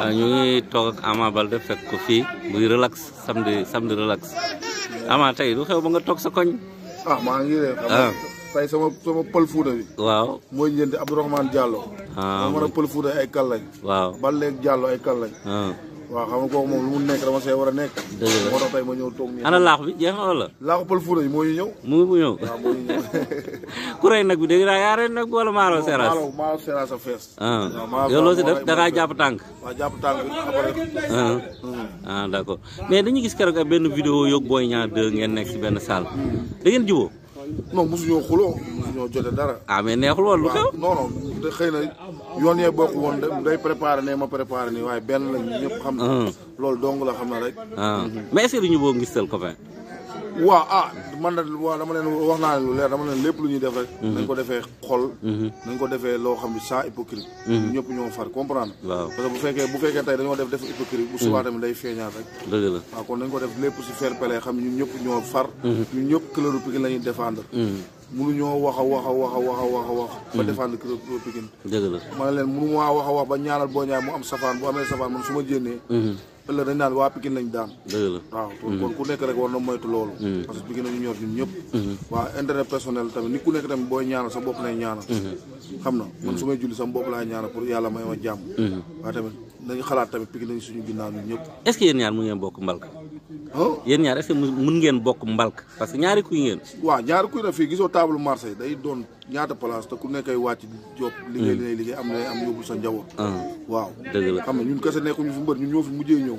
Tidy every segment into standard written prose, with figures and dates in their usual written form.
ñu ngi toog ak Ama Baldé fekk ko fii buy relax samedi relax Ama tey du xew ba nga toog sa koñ. maa ngi lay xam tey sama pël Fuuta bi. waaw mooy njënd Abdourahmane Diallo. moo mën a pël Fuuta ay kal lañ. waaw Baldé ak Diallo ay kal lañ. waaw xam nga kooku moom lu mu nekk dama see war a nekk. dëgg la moo tax tey ma ñëw toog nii. ana laax bi jeex na wala. laaxu pël Fuuta yi moo ñu ñëw. mu ngi ñëw. waaw moo ñu ñëw. ku rey nag bi dégg naa yaa rey nag bi wala maalo seeraas. maalo seeraas a fees. yow loo si def da ngaa jàpp tànk. waaw jàpp tànk bi après. D'accord mais dañu gis keroog benn vidéo yóbbu Boy Niang 2 ngeen nekk si benn salle. da ngeen jubóo. non mosuñoo xuloo mosuñoo jote dara. mais neexul woon lu xew. non non xëy na yoon yee bokk woon day préparé ne ma préparé nii waaye benn lañ ñëpp xam na. loolu dong la xam na rek. mais est-ce que duñu boo ngistal copain. waaw man de dama leen wax naa leen lu leer dama leen lépp lu ñuy def rek. nañ ko defee xol. nañ ko defee loo xam ne sans hypocrite. ñëpp ñoo far comprendre. waaw parce que bu fekkee tey dañoo def hypocrite bu subaa tamit day feeñaat rek. dëgg la waaw kon nañ ko def lépp si fair play xam ñun ñëpp ñoo far. ñun ñëpp couleur Pikine la ñuy défendre. mënuñoo wax ba défendre couleur Pikine. dëgg la ma ne leen mënu maa wax ba ñaanal Boy Niang mu am safaan bu amee safaan man su ma jénnee. ëllëg dañ naan waa Pikine lañ daan. dëgg la waaw kon ku nekk rek war na moytu loolu. parce que Pikine nañu ñor ñun ñëpp. waa intérêt personnel tamit nit ku nekk tamit booy ñaanal sa bopp lay ñaanal. xam na man su may julli sama bopp laay ñaanal pour yàlla may ma jàmm. waaye tamit nañu xalaat tamit Pikine nañu suñu ginnaaw ñun ñëpp. est-ce que yéen ñaar mu ngeen bokk mbalk. yéen ñaar est-ce que mun ngeen bokk mbalk parce que ñaari kuy ngeen. waaw ñaari kuy na fii gisoo table marché day doon ñaata place te ku nekkay wàcc job liggéey am yóbbul sa njaboot. waaw dëgg la xam ne ñun kese nekkuñu fi mbër ñun ñoo fi mujjee ñëw.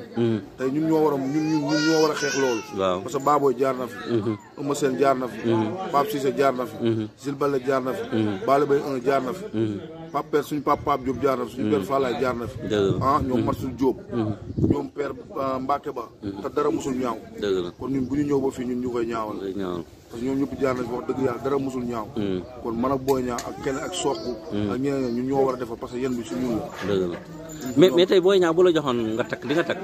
tey ñun ñoo war a xeex loolu. waaw parce que Baboy jaar na fi. Eumeu Sène jaar na fi. Pape Cissé jaar na fi. Jules Baldé jaar na fi. Balla Gaye 1 jaar na fi. Pape suñu Pape Diop jaar na fi suñu père Fallaye jaar na fi. ñoom Marsul Diop. ñoom père Mbacke Ba. te dara musul ñaaw. dëgg la kon ñun bu ñu ñëw ba fii ñun ñu koy ñaawal. parce que ñoom ñëpp jaar nañ fi wax dëgg yàlla dara musul ñaaw. kon man ak Boy Niang ak kenn ak Sokh ak ñeneen ñun ñoo war a defar parce que yéen bi su ñun la. dëgg la mais tey Boy Niang bu la joxoon nga takk di nga takk.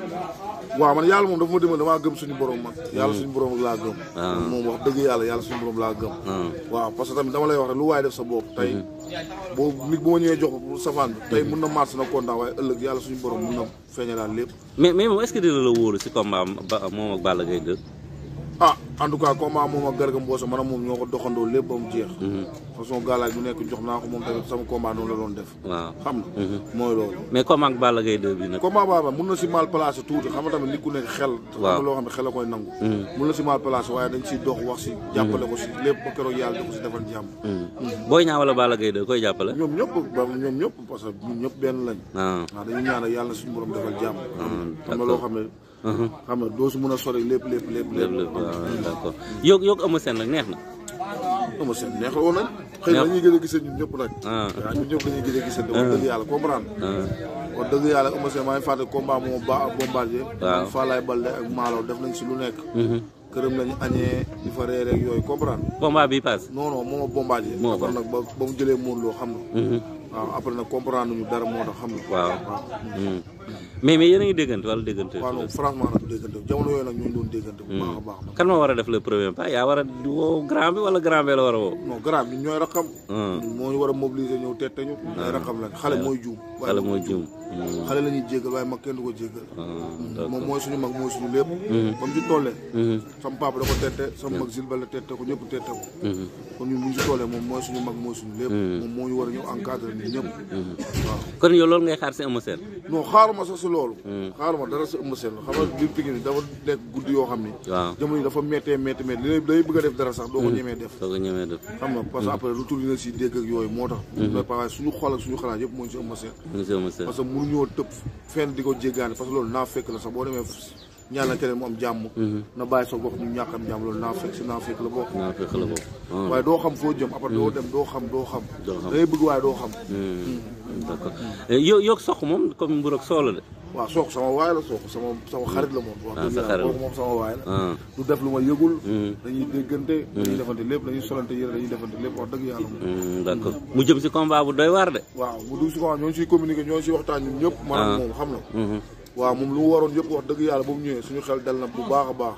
waaw man yàlla moom dafa ma dimbali damaa gëm suñu borom man. yàlla suñu borom laa gëm. moom wax dëgg yàlla suñu borom laa gëm. waaw parce que tamit dama lay wax rek lu waaye def sa bopp tey. boobu nit bu ma ñëwee jox ko safaan bi tey mun na mars na kontaan waaye ëllëg yàlla suñu borom mun na feeñalaat lépp. mais moom est-ce que dina la wóolu si combat moom ak Balla Gaye 2. en tout cas combat moom ak Garga Mbossé man moom ñoo ko doxandoo lépp ba mu jeex. façon galaaj bu nekk jox naa ko moom tamit sama combat noonu la doon def. waaw xam na mooy loolu. mais combat ak Balla Gaye 2 bi nag. combat baba mun na si mal placé tuuti xam nga tamit nit ku nekk xel. waaw loo xam ne xel la koy nangu. mun na si mal placé waaye dañ siy dox wax si. jàppale ko si lépp ba keroog yàlla da ko si defal jàmm. Boy Niang wala Balla Gaye 2 koy jàppale. ñoom ñëpp parce que ñun ñëpp benn lañ. waaw dañuy ñaanal yàlla suñu borom defal jàmm. xam nga loo xam ne. xam nga doo si mën a sori lépp. d'accord yow Eumeu Sène nag neex na. Eumeu Sène neex la woon nañ. xëy na ñuy gën a gisee ñun ñëpp nag. waaw ñun ñëpp dañuy gën a gisee. wax dëgg yàlla comprendre. wax dëgg yàlla Eumeu Sène maa ngi fàtte combat moom ak Bombardier. waaw Falaye Baldé ak Malo def nañ si lu nekk. këram lañu añee di fa reer ak yooyu comprendre. combat bi passe. non moom ak Bombardier. après nag ba mu jëlee Modou Lo xam na. waaw après nag comprendre ñu dara moo tax xam nga. waaw mais yéen a ngi déggante wala déggante. waaw non franchement nag déggante jamono yooyu nag ñu ngi doon déggante. bu baax a baax nag. kan ma war a def le premier pas yaa war a woo grand bi wala grand bi la war a woo. non grand bi ñooy raxam. moo ñu war a mobiliser ñëw tette ñu. ñooy raxam lañ xale mooy juum. xale mooy juum. xale la ñuy jéggal waaye mag kenn du ko jéggal. moom mooy suñu mag mooy suñu lépp. comme ci tollee. sama papa da ko tette sama mag Jules Baldé tette ko ñëpp tette ko. kon ñun bu ñu ci tollee moom mooy suñu mag mooy suñu lépp. moom moo ñu war a ñëw encadré ñun ñëpp. waaw kon yow loolu ngay xaar si Eumeu Sène. non xaaruma sax si loolu. xaaruma dara si Eumeu Sène xam nga biir Pikine dafa nekk guddi yoo xam ni. waaw jamono yi dafa métti li day bëgg a def dara sax doo ko ñemee def. xam nga parce que après retour yi nga si dégg ak yooyu moo tax. waaye suñu xol ak suñu xalaat yëpp mooy si Eumeu Sène. parce que mënuñoo tëb fenn di ko jéggaane parce que loolu naa fekk la sax boo demee ñaan la keneen mu am jàmm. na bàyyi sa gox ñu ñàkk am jàmm loolu naa fekk la bokk. waaye doo xam foo jëm après doo dem doo xam. day bëgg waaye doo xam. d'accord yow Sokh moom comme mburu ak soow la de. waaw Sokh sama waay la Sokh sama xarit la moom. wax dëgg yàlla kooku moom sama waay la. du def lu ma yëgul. dañuy déggante. dañuy defante lépp dañuy solante yére dañuy defante lépp wax dëgg yàlla moom. d'accord mu jëm si combat bu doy waar de. waaw mu dugg si combat ñoo ngi siy communiqué ñoo ngi siy waxtaan ñun ñëpp. maanaam moom xam na. waaw moom lu mu waroon yëpp wax dëgg yàlla ba mu ñëwee suñu xel dal na bu baax a baax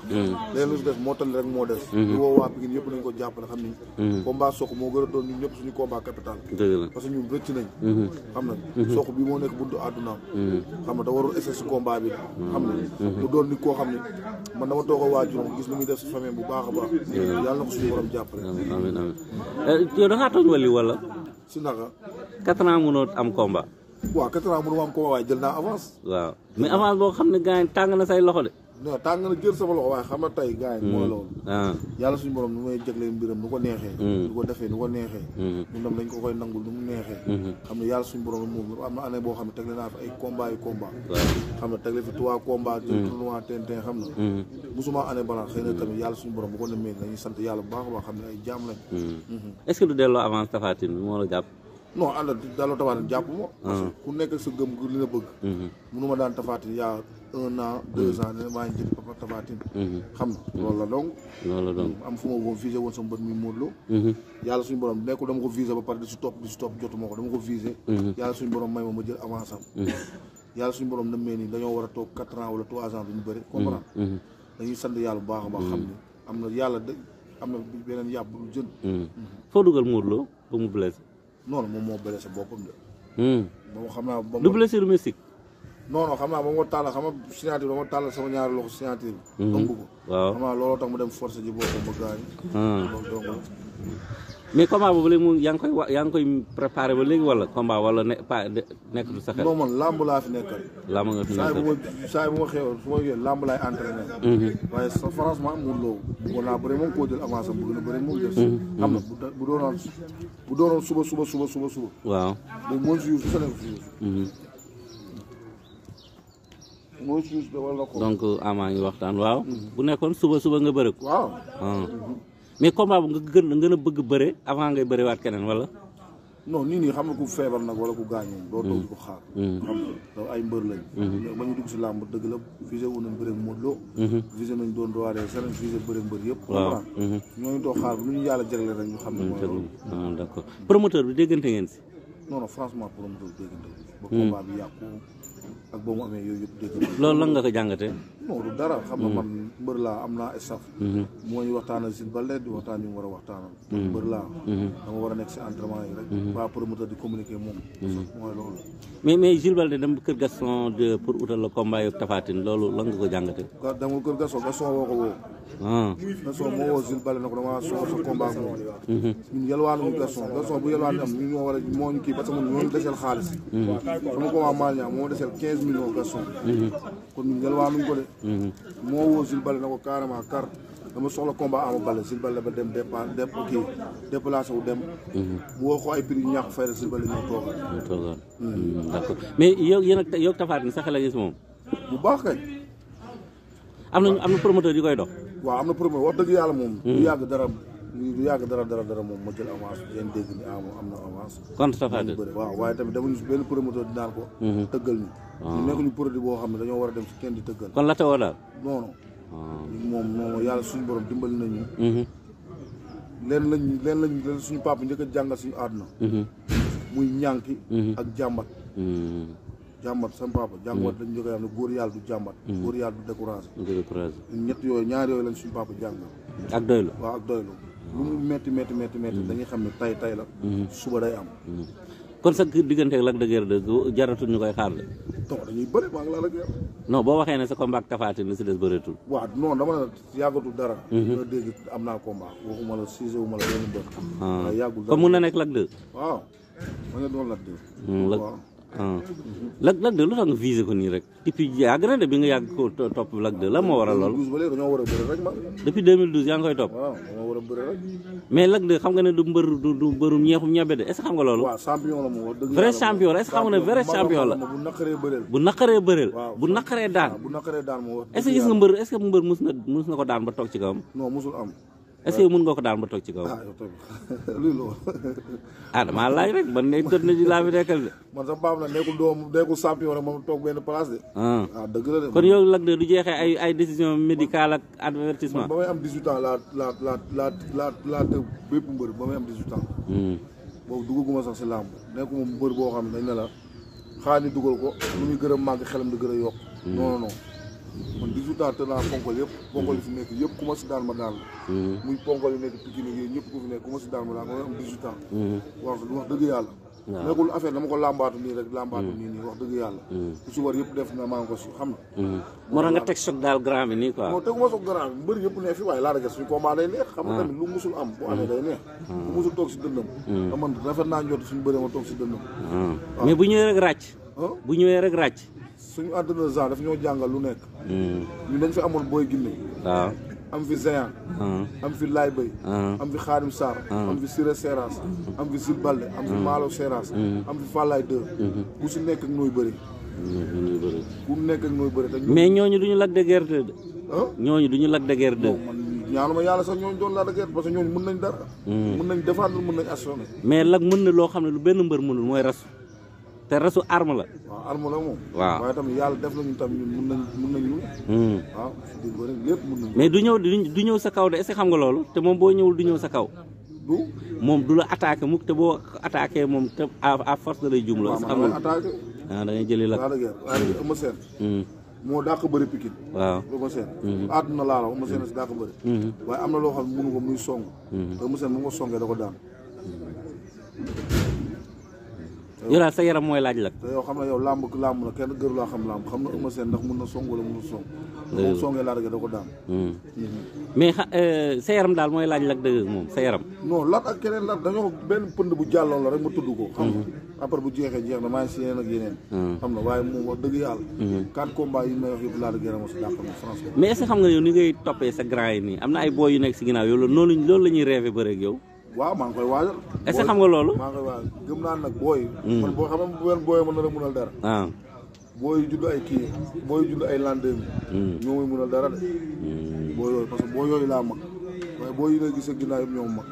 leen lu si des moo tali rek moo des lu woo waa Pikine yëpp nañ ko jàppale xam ni combat Sokh moo gën a doon ñun ñëpp suñu combat capital parce que ñun rëcc nañ xam na Sokh bi moo nekk buntu àddunaam xam na da warul essai si combat bi xam na mu doon nit koo xam ne man dama toog a waajuram gis ni muy def si famille bu baax a baax yàlla na ko suñu borom jàppale amiin amiin yow da ngaa tooñ wali wala si naka 4 ans mënoo am combat waaw 4 ans mënu ma am combat waaye jël naa avance waaw mais avance boo xam ne gars yi tàng na say loxo de non tàng na jël sama loxo waaye xam na tey gars yi mooy loolu yàlla suñu borom nu may jéglee mbiram nu ko neexee nu ko defee nu ko neexee ñun tam dañ ko koy nangul nu mu neexee xam ne yàlla suñu borom moom am na année boo xam ne tegle naa fi ay combat yu combat xam ne tegle fi 3 combat jël tournoi TNT xam na musuma année balaa xëy na tamit yàlla suñu borom bu ko nemee dañuy sant yàlla bu baax a baax xam ne ay jaam lañ est-ce que du delloo avance Tapha Tine bi moo la jàpp non ànd delloo Tapha Tine jàpp ma parce que ku nekk sa gëm li nga bëgg mënuma daan Tapha Tine yaa 1 an 2 ans ne maa ngi jël papa Tapha Tine xam na loolu la donc am fu ma woon visé woon sama bët muy Modou Lo yàlla suñu borom nekkul dama ko visé ba pare di si topp jotuma ko dama ko visé yàlla suñu borom may ma jël avance am yàlla suñu borom nam mee nii dañoo war a toog 4 ans wala 3 ans duñu bëri comprendre dañuy sant yàlla bu baax a baax xam ne am na yàlla am na beneen yàpp lu jën foo dugal Modou Lo ba mu blessé non moom moo blessé boppam de moom xam naa du blessure mystique non xam naa ba ma tàllal xam nga signature ba ma tàllal sama ñaari loxo signature bi ëmb ko waaw xam naa looloo tax mu dem forcé ji boppam ba gaañ mais combat boobu léegi moom yaa ngi koy préparé ba léegi wala combat wala nekk du sa xel non man lamb laa fi nekkal lamb nga fi nekkal saa bu ma xew su ma yee lamb laay entraîné waaye sa franchement Modou Lo bëggoon naa bëri moom koo jël avance am bëgg na bëri moom des xam na bu doonoon suba waaw léegi mooy suuf su sa nekk mooy suuf wala ko donc amaa ngi waxtaan waaw bu nekkoon suba nga bëri ko waaw mais combat bu nga gën a bëgg bëre avant ngay bëre waat keneen wala non nii nii xam nga ku feebar nag wala ku gaañoo doo toog di ko xaar xam nga ay mbër lañ ba ñu dugg si làmb dëgg la visé wu nañ bëre Modou Lo visé nañ doon doiree seen visé bëre mbër yëpp comprendre ñooñu toog xaar bu lu ñu yàlla jagle rek ñu xam ne mooy loolu d'accord promoteur bi déggante ngeen si non franchement promoteur bi déggante ba combat bi yàqu ak ba mu amee yooyu yëpp dégg loolu lan nga ko jàngatee non du dara xam nga man mbër laa am naa staff moo ñu waxtaanal si Baldé di waxtaan ñu war a waxtaanal mbër laa dama war a nekk si entraînement yi rek pas promoteur di communiquer moom mooy loolu mais Jules Baldé dem kër Gaston pour utal la combat ak Tapha Tine loolu lan nga ko jàngatee demul kër Gaston woo ko woo Gaston moo woo Jules Baldé na ko dama soxla sa combat ak moom ñun yelwaanuñu Gaston bu yelwaan am ñu ñoo war a moo ñu kii parce que ñun ñoo ñu deseel xaalis sama combat Maliña moo deseel 15 millions Gaston kon ñun yelwaanuñu ko de moo woo Jules Baldé na ko carrément dama soxla combat Ama Baldé Jules Baldé ba dem déplacé wu dem mu woo ko ay prix yu ñàkk fay rek Jules Baldé ñoo toogal d'accord mais yow Tapha Tine sa xel a gis moom bu baax kay am na promoteur yu koy dox waaw am na promoteur wax dëgg yàlla moom du yàgg dara moom ma jël avance yéen dégg ni am na avance contre Tapha Tine waaw waaye tamit demuñu si benn promoteur di naan ko tëggal ñu nekkuñu produit boo xam ne dañoo war a dem si kenn di tëggal kon la tawoo daal non moom yàlla suñu borom dimbali nañu leen lañ suñu papa njëkk a jàngal suñu àdduna muy ñànki ak jàmbat sama papa jàmbat lañ njëkk a xam ne góor yàlla du jàmbat góor yàlla du découragé ñett yooyu ñaar yooyu lañ suñu papa jàngal ak doylu waaw ak doylu lu mu metti dañuy xam ne tay la suba day am kon sa diggante ak Lac de Guiers de jaratul ñu koy xaar de donc dañuy bëri maa ngi Lac de Guiers non boo waxee ne sa combat ak Tapha Tine si des bëreetul waaw non dama ne yàggatul dara nga dégg am naa combat waxuma la siise wu ma la benn bët waaw yàggul dara comme mun na nekk Lac 2 waaw ma nga doon Lac 2 Lac 2 lu tax nga visé ko nii rek depuis yàgg na de bi nga yàgg ko topp Lac 2 la moo waral lool 2012 ba léegi dañoo war a bëri rek man depuis 2012 yaa ngi koy topp waaw dañoo war a bëri rek mais Lac 2 xam nga ne du mbërum ñeexum ñebe de est ce que xam nga loolu waaw champion la moom dëgg vrai champion la est ce que xam nga ne vrai champion la bu naqaree bëreel bu naqaree daan moo est ce que gis nga mbër est ce que mbër mus na ko daan ba toog ci kawam non musul am est ce que mën nga ko daan ba toog ci kawam luy loolu damaa laaj rek man ne tët na ji laa fi nekkal de man sa baam la nekkul champion rek moom toog benn place de dëgg la de kon yow Lac 2 du jeexee ay décision médicale ak avertissement ba may am 18 ans laa tëb bépp mbër ba may am 18 ans boobu duggaguma sax si làmb nekkuma mbër boo xam ne dañ ne la xaar ni dugal ko lu muy gën a màgg xelam di gën a yokk non non man 18 ans te naa ponkol yëpp ponkol yi fi nekk yëpp ku ma si daan ma daan la muy ponkol yi nekk Pikine yi ñëpp ku fi nekk ku ma si daan ma daan ma am 18 ans wax dëgg yàlla nekkul affaire dama ko làmbaatu nii rek làmbaatu nii wax dëgg yàlla ku si war yëpp def na maa ngi ko si xam na moo tax nga teg choc daal grand bi nii quoi non teguma choc grand bi mbëri yëpp neex fi waaye laa dëgg suñu combat day neex xam nga tamit lu musul am bu amee day neex ku musul toog si dëndam da man rafet naa njot suñu bëree ma toog si dëndam mais bu ñëwee rek ràcc bu ñëwee rek ràcc suñu entraîneur Jean daf ñoo jàngal lu nekk ñu dañ fi amoon Boy Guinée waaw am fi Zéan am fi Laye Bay am fi Khadim Sarr am fi Siré Seras am fi Sil Balde am fi Malo Seras am fi Fallaye 2 ku si nekk ak nooy bëri ku nekk ak nooy bëri mais ñooñu duñu Lac de Guiers 2 ñooñu duñu Lac de Guiers 2 man ñaanuma yàlla sax ñooñu doon Lac de Guiers parce que ñooñu mën nañ dara mën nañ défendre mën nañ assurer mais Lac mën na loo xam ne lu benn mbër mënul mooy rasu te rasu arme la waaw arme la moom waaw waaye tamit yàlla def nañu tamit ñun mën nañ lu waaw di bëri lépp mën nañ mais du ñëw sa kaw de est-ce que xam nga loolu te moom boo ñëwul du ñëw sa kaw du moom du la attaqué mukk te boo attaqué moom te à force da lay jum la xam nga attaqué da ngay jëli Lac Lac de Guiers waaye Eumeu Sène moo dàq bëri Pikine waaw Eumeu Sène àdduna laa la Eumeu Sène si dàq bëri waaye am na loo xam ne mënu ko muy song te Eumeu Sène mu ko songee da ko daan yow daal sa yaram mooy laaj Lac te yow xam na yow làmb na kenn gëru laa xam làmb xam na Eumeu Sène ndax mën na song wala mënul song moom songee Lac de Guiers da ko daan mais sa yaram daal mooy laaj Lac de Guiers moom sa yaram non Lac ak keneen Lac dañoo benn pënd bu jàlloon la rek ma tudd ko xam nga après bu jeexee jeex na maa ngi si yeneen ak yeneen xam na waaye moom wax dëgg yàlla 4 combats yi may wax yëpp Lac de Guiers moo si dàq na France mais est-ce que xam nga yow ni ngay toppee sa grand yi nii am na ay boy yu nekk si ginnaaw yow loolu la ñuy rêvé bëre ak yow waaw maa ngi koy waajal est-ce que xam nga loolu maa ngi koy waajal gëm naa nag booy man boo xam ne benn booy mën na la mënal dara booy judd ay kii booy judd ay l'an 2000 ñoo may mënal dara de booy yooyu parce que booy yooyu laa mag waaye booy yi nga gis ak ginnaaw yëpp ñoom mag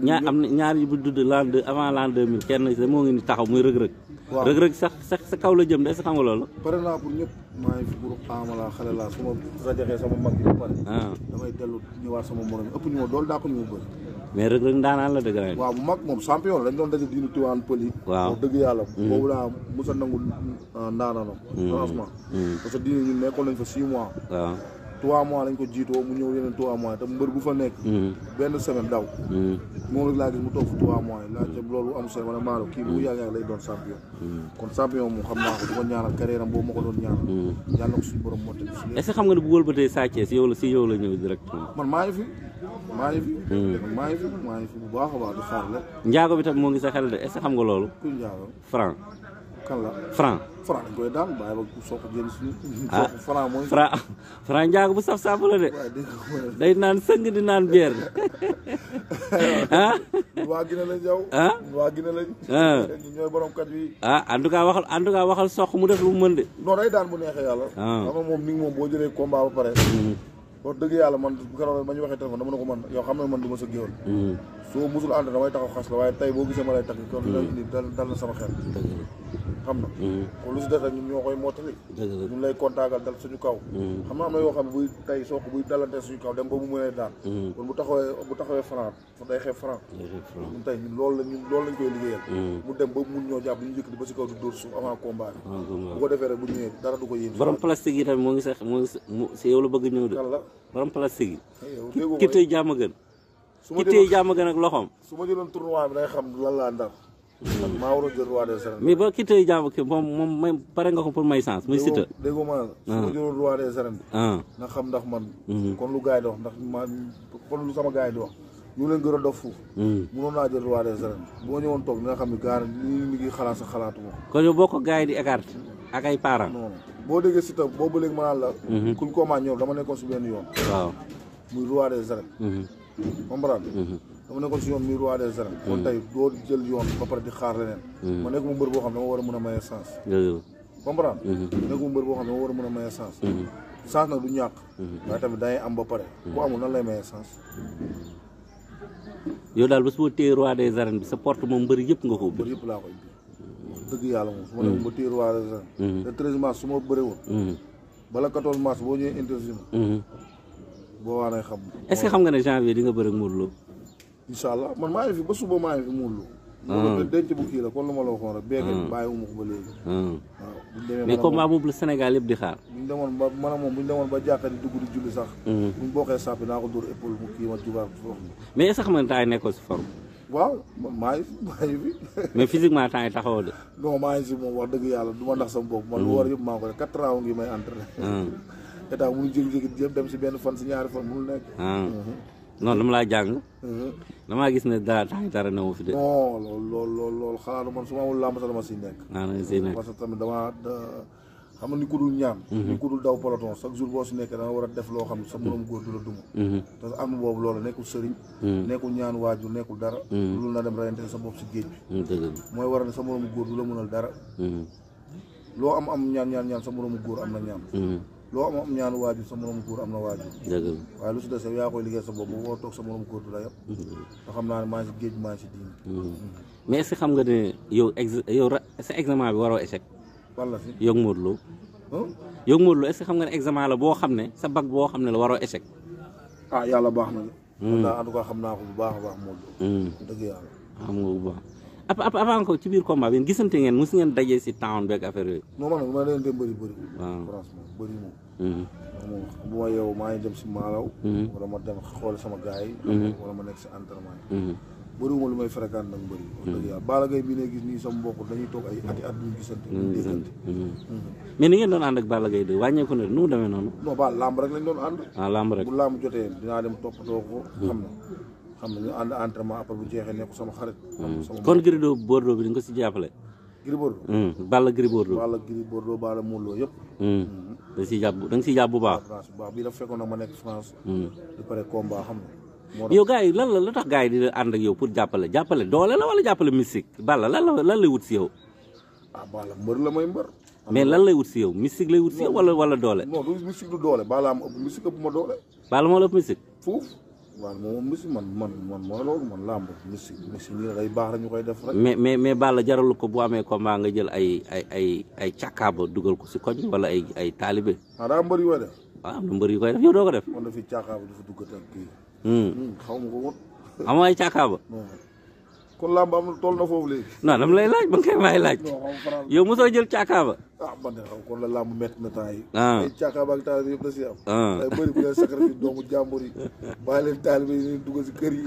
mais am na ñaar yi bu dudd avant l'an 2000 kenn moo ngi ni taxaw muy rëg-rëg rëg-rëg sax sa kaw la jëm de est-ce que xam nga loolu pare naa pour ñëpp maa ngi fi pour xaama laa xale laa su ma rajaxee sama mag bi ba pare damay dellu ñëwaat sama morom ëpp ñu ma dool daa ko ñu ma bëri mais rëg-rëg ndaanaan la dëgg la waaw bu mag moom champion la dañ doon daje diinu Tiwaan pël yi waaw dëgg yàlla boobu laa musa nangu ndaanaanam franchement parce que diine ñun nekkoon nañ fa 6 mois waaw 3 mois lañ ko jiitoo mu ñëw yeneen 3 mois te mbër bu fa nekk benn semaine daw moom rek laa gis mu toog fa 3 mois yi laajte loolu am seen wala maalo kii bu yàgg lay doon champion kon champion moom xam naa ko di ko ñaanal carrière am boobu ma ko doon ñaanal yàlla ko suñu borom mottali est-ce que xam nga ne bu wëlbatee Sa Thiès si yow la ñëw directement man maa ngi fi bu baax a baax di xaar la njaago bi tam moo ngi sa xel de est-ce que xam nga loolu kuy njaago Franc kan la Franc dañ koy daan bàyyi ba soo ko jël suñu Franc mooy Franc njaago bu saf-saf la de day naan sëng di naan bière waa Guinée lañ yow waa Guinée lañ ñooy borom kat bi en tout cas waxal sox mu def lu mu mën de non day daan bu neexee yàlla xam nga moom ni moom boo jëlee combat ba pare wax dëgg yàlla man keroog ma ñu waxee téléphone dama ne ko man yow xam ne man du ma sa géwal soo musul ànd damay taxaw xas la waaye tey boo gisee ma lay takk kon lay indi dal na sama xel xam na kon lu si def rek ñun ñoo koy mottali ñun lay kontaagal dal suñu kaw xam na am na yoo xam ne buy tey soo ko buy dalante suñu kaw dem ba mu mënee daan kon bu taxawee Franc day xeeb Franc ñun tey ñun loolu lañ koy liggéeyal mu dem ba mun ñoo jàpp ñu njëkk di ba si kaw di dóor suuf avant combat bi bu ko defee rek bu ñëwee dara du ko yéen borom plastique yi tamit moo ngi sax si yow la bëgg ñëw de kan la borom plastique yi ki tey jàmm gën ki tey jàmm gën ak loxoom su ma jëloon tournoi bi day xam lan laa ndar maa waroon jël roi des arènes mais ba ki tey jàmm ki moom may pare nga ko pour may chance muy Siteu déggoo ma la su ma jëloon roi des arènes bi nga xam ndax man kon lu gars yi di wax ndax kon lu sama gars yi di wax ñu leen gën a dof foofu mënoon naa jël roi des arènes boo ñëwoon toog nga xam ne gars yi ngi xalaat sa xalaatu moom kon yow boo ko gars yi di écarté ak ay parents non boo déggee Siteu boobu ba léegi ma naan la kuñ koomaa ñëw dama nekkoon si benn yoon waaw muy roi des arènes comprendre dama nekkoon si yoon muy roi des arènes kon tey doo jël yoon ba pare di xaar leneen ma nekk mu mbër boo xam ne dama war a mën a maye sens comprendre nekk mu mbër boo xam ne dama war a mën a maye sens sens nag du ñàkk waaye tamit dangay am ba pare ku amul nan lay maye sens yow daal bés boo téye roi des arènes bi sa porte moom mbëri yëpp nga ko ubbi mbër yëpp laa ko ubbi dëgg yàlla moom su ma nekk ba téye roi des arènes te 13 mars su ma bëre woon bala 14 mars boo ñëwee interview boo waa nay xam est-ce que xam nga ne janvier di nga bëre ak Modou Lo incha allah man maa ngi fi ba suba maa ngi fi Modou Lo denc bu kii la kon lu ma la waxoon rek beeke bàyyi wu ma ko ba léegi waaw mais combat boobu la Sénégal yëpp di xaar. buñ demoon ba man moom buñ demoon ba jàkka di dugg di julli sax. buñ bokkee sàppi naa ko dóor épaule mu kii ma jugaat foofu. mais est-ce que xam nga temps yi nekkoo si forme. waaw maa ngi fi. mais physiquement temps yi taxawoo de. non maa ngi si moom wax dëgg yàlla du ma ndax sama bopp. man lu war yëpp maa ngi ko def 4 ans ngi may entraîné. état mënu jékki-jékki yëpp dem si benn fan si ñaari fan mënul nekk. non dama laa jàng. damaa gis ne dara newu fi de. non loolu xalaatu man su ma amul làmb sax dama siy nekk. parce que tamit dama xam nga ni ku dul ñaan. ni ku dul daw peloton chaque jour boo si nekkee da nga war a def loo xam ne sa moroom góor du la duma. parce que am na boobu loolu nekkul sëriñ. nekkul ñaan waajur nekkul dara. loolu na dem reyante sa bopp si géej bi. mooy war a ne sa moroom góor du la mënal dara. loo am ñaan sa moroom góor am na ñaan. loo am ñaanu waajur sa moroom góor am na waajur. waaye lu si des yaa koy liggéey sa bopp boo toog sa moroom góor du la yëpp. te xam naa ne maa ngi si géej maa ngi si diin. mais est-ce que xam nga ne yow sa examen bi waroo échec. walla si yow Modou Lo. yow Modou Lo est-ce que xam nga ne examen la boo xam ne sa bac boo xam ne la waroo échec. ah yàlla baax na la. en tout cas xam naa ko bu baax a baax Modou Lo. dëgg yàlla. xam nga bu baax. avant ko ci biir combat bi gisante ngeen mos ngeen dajee si town beeg affaire yooyu. non man ma leen dem bëri. waaw franchement bëri moom. moom bu ma yow maa ngi dem si maalaw. wala ma dem xool sama gars yi. wala ma nekk si entraînement yi. bëriwuma lu may fréquente nag bëri. wax dëgg yàlla Balla Gaye bi ne gis nii sama mbokk dañuy toog ay at duñu gisante. duñu déggante. mais ni ngeen doon ànd ak Balla Gaye de wàññeeku na nu mu demee noonu. non ba làmb rek lañ doon ànd. làmb rek bu làmb jotee dinaa dem toppatoo ko. xam na ñu ànd entraînement après bu jeexee nekk sama xarit. kon Gris Bordeaux bi di nga ko si jàppale. Gris Bordeaux. Balla Gris Bordeaux. Balla Modou Lo yëpp. da nga siy jàpp bu baax. waaw bii dafa fekkoon nag ma nekk France. di pare combat xam nga. yow gars yi lan la tax gars yi di ànd ak yow pour jàppale doole la wala jàppale mystique Balla lan lay wut si yow. Balla mbër la may mbër. mais lan lay wut si yow mystique lay wut si yow wala doole. non du mystique du doole Balla am ëpp mystique ëpp ma doole. Balla moo la ëpp mystique. fuuf waaw moom mystique man mooy loolu man làmb mystique nii day baax rek ñu koy def rek. mais Balla jaralu ko bu amee combat nga jël ay càkkaaba dugal ko si koñ wala ay taalibe. daa mbër yu koy def. waaw am na mbër yu koy def yow doo ko def. man dafiy càkkaaba dafa duggat ak kii. xaw ma ko woon. amoo ay càkkaaba. kon làmb am toll na foofu léegi. non dama lay laaj ba nga koy may laaj. yow mosoo jël càkkaaba. man de xam kon la làmb métti na temps yi. ay càkkaaba ak taalibe yëpp da si am. ay bëri bu leen sacrifice doomu jàmbur yi bàyyi leen taalibe yi ñu dugg si kër yi.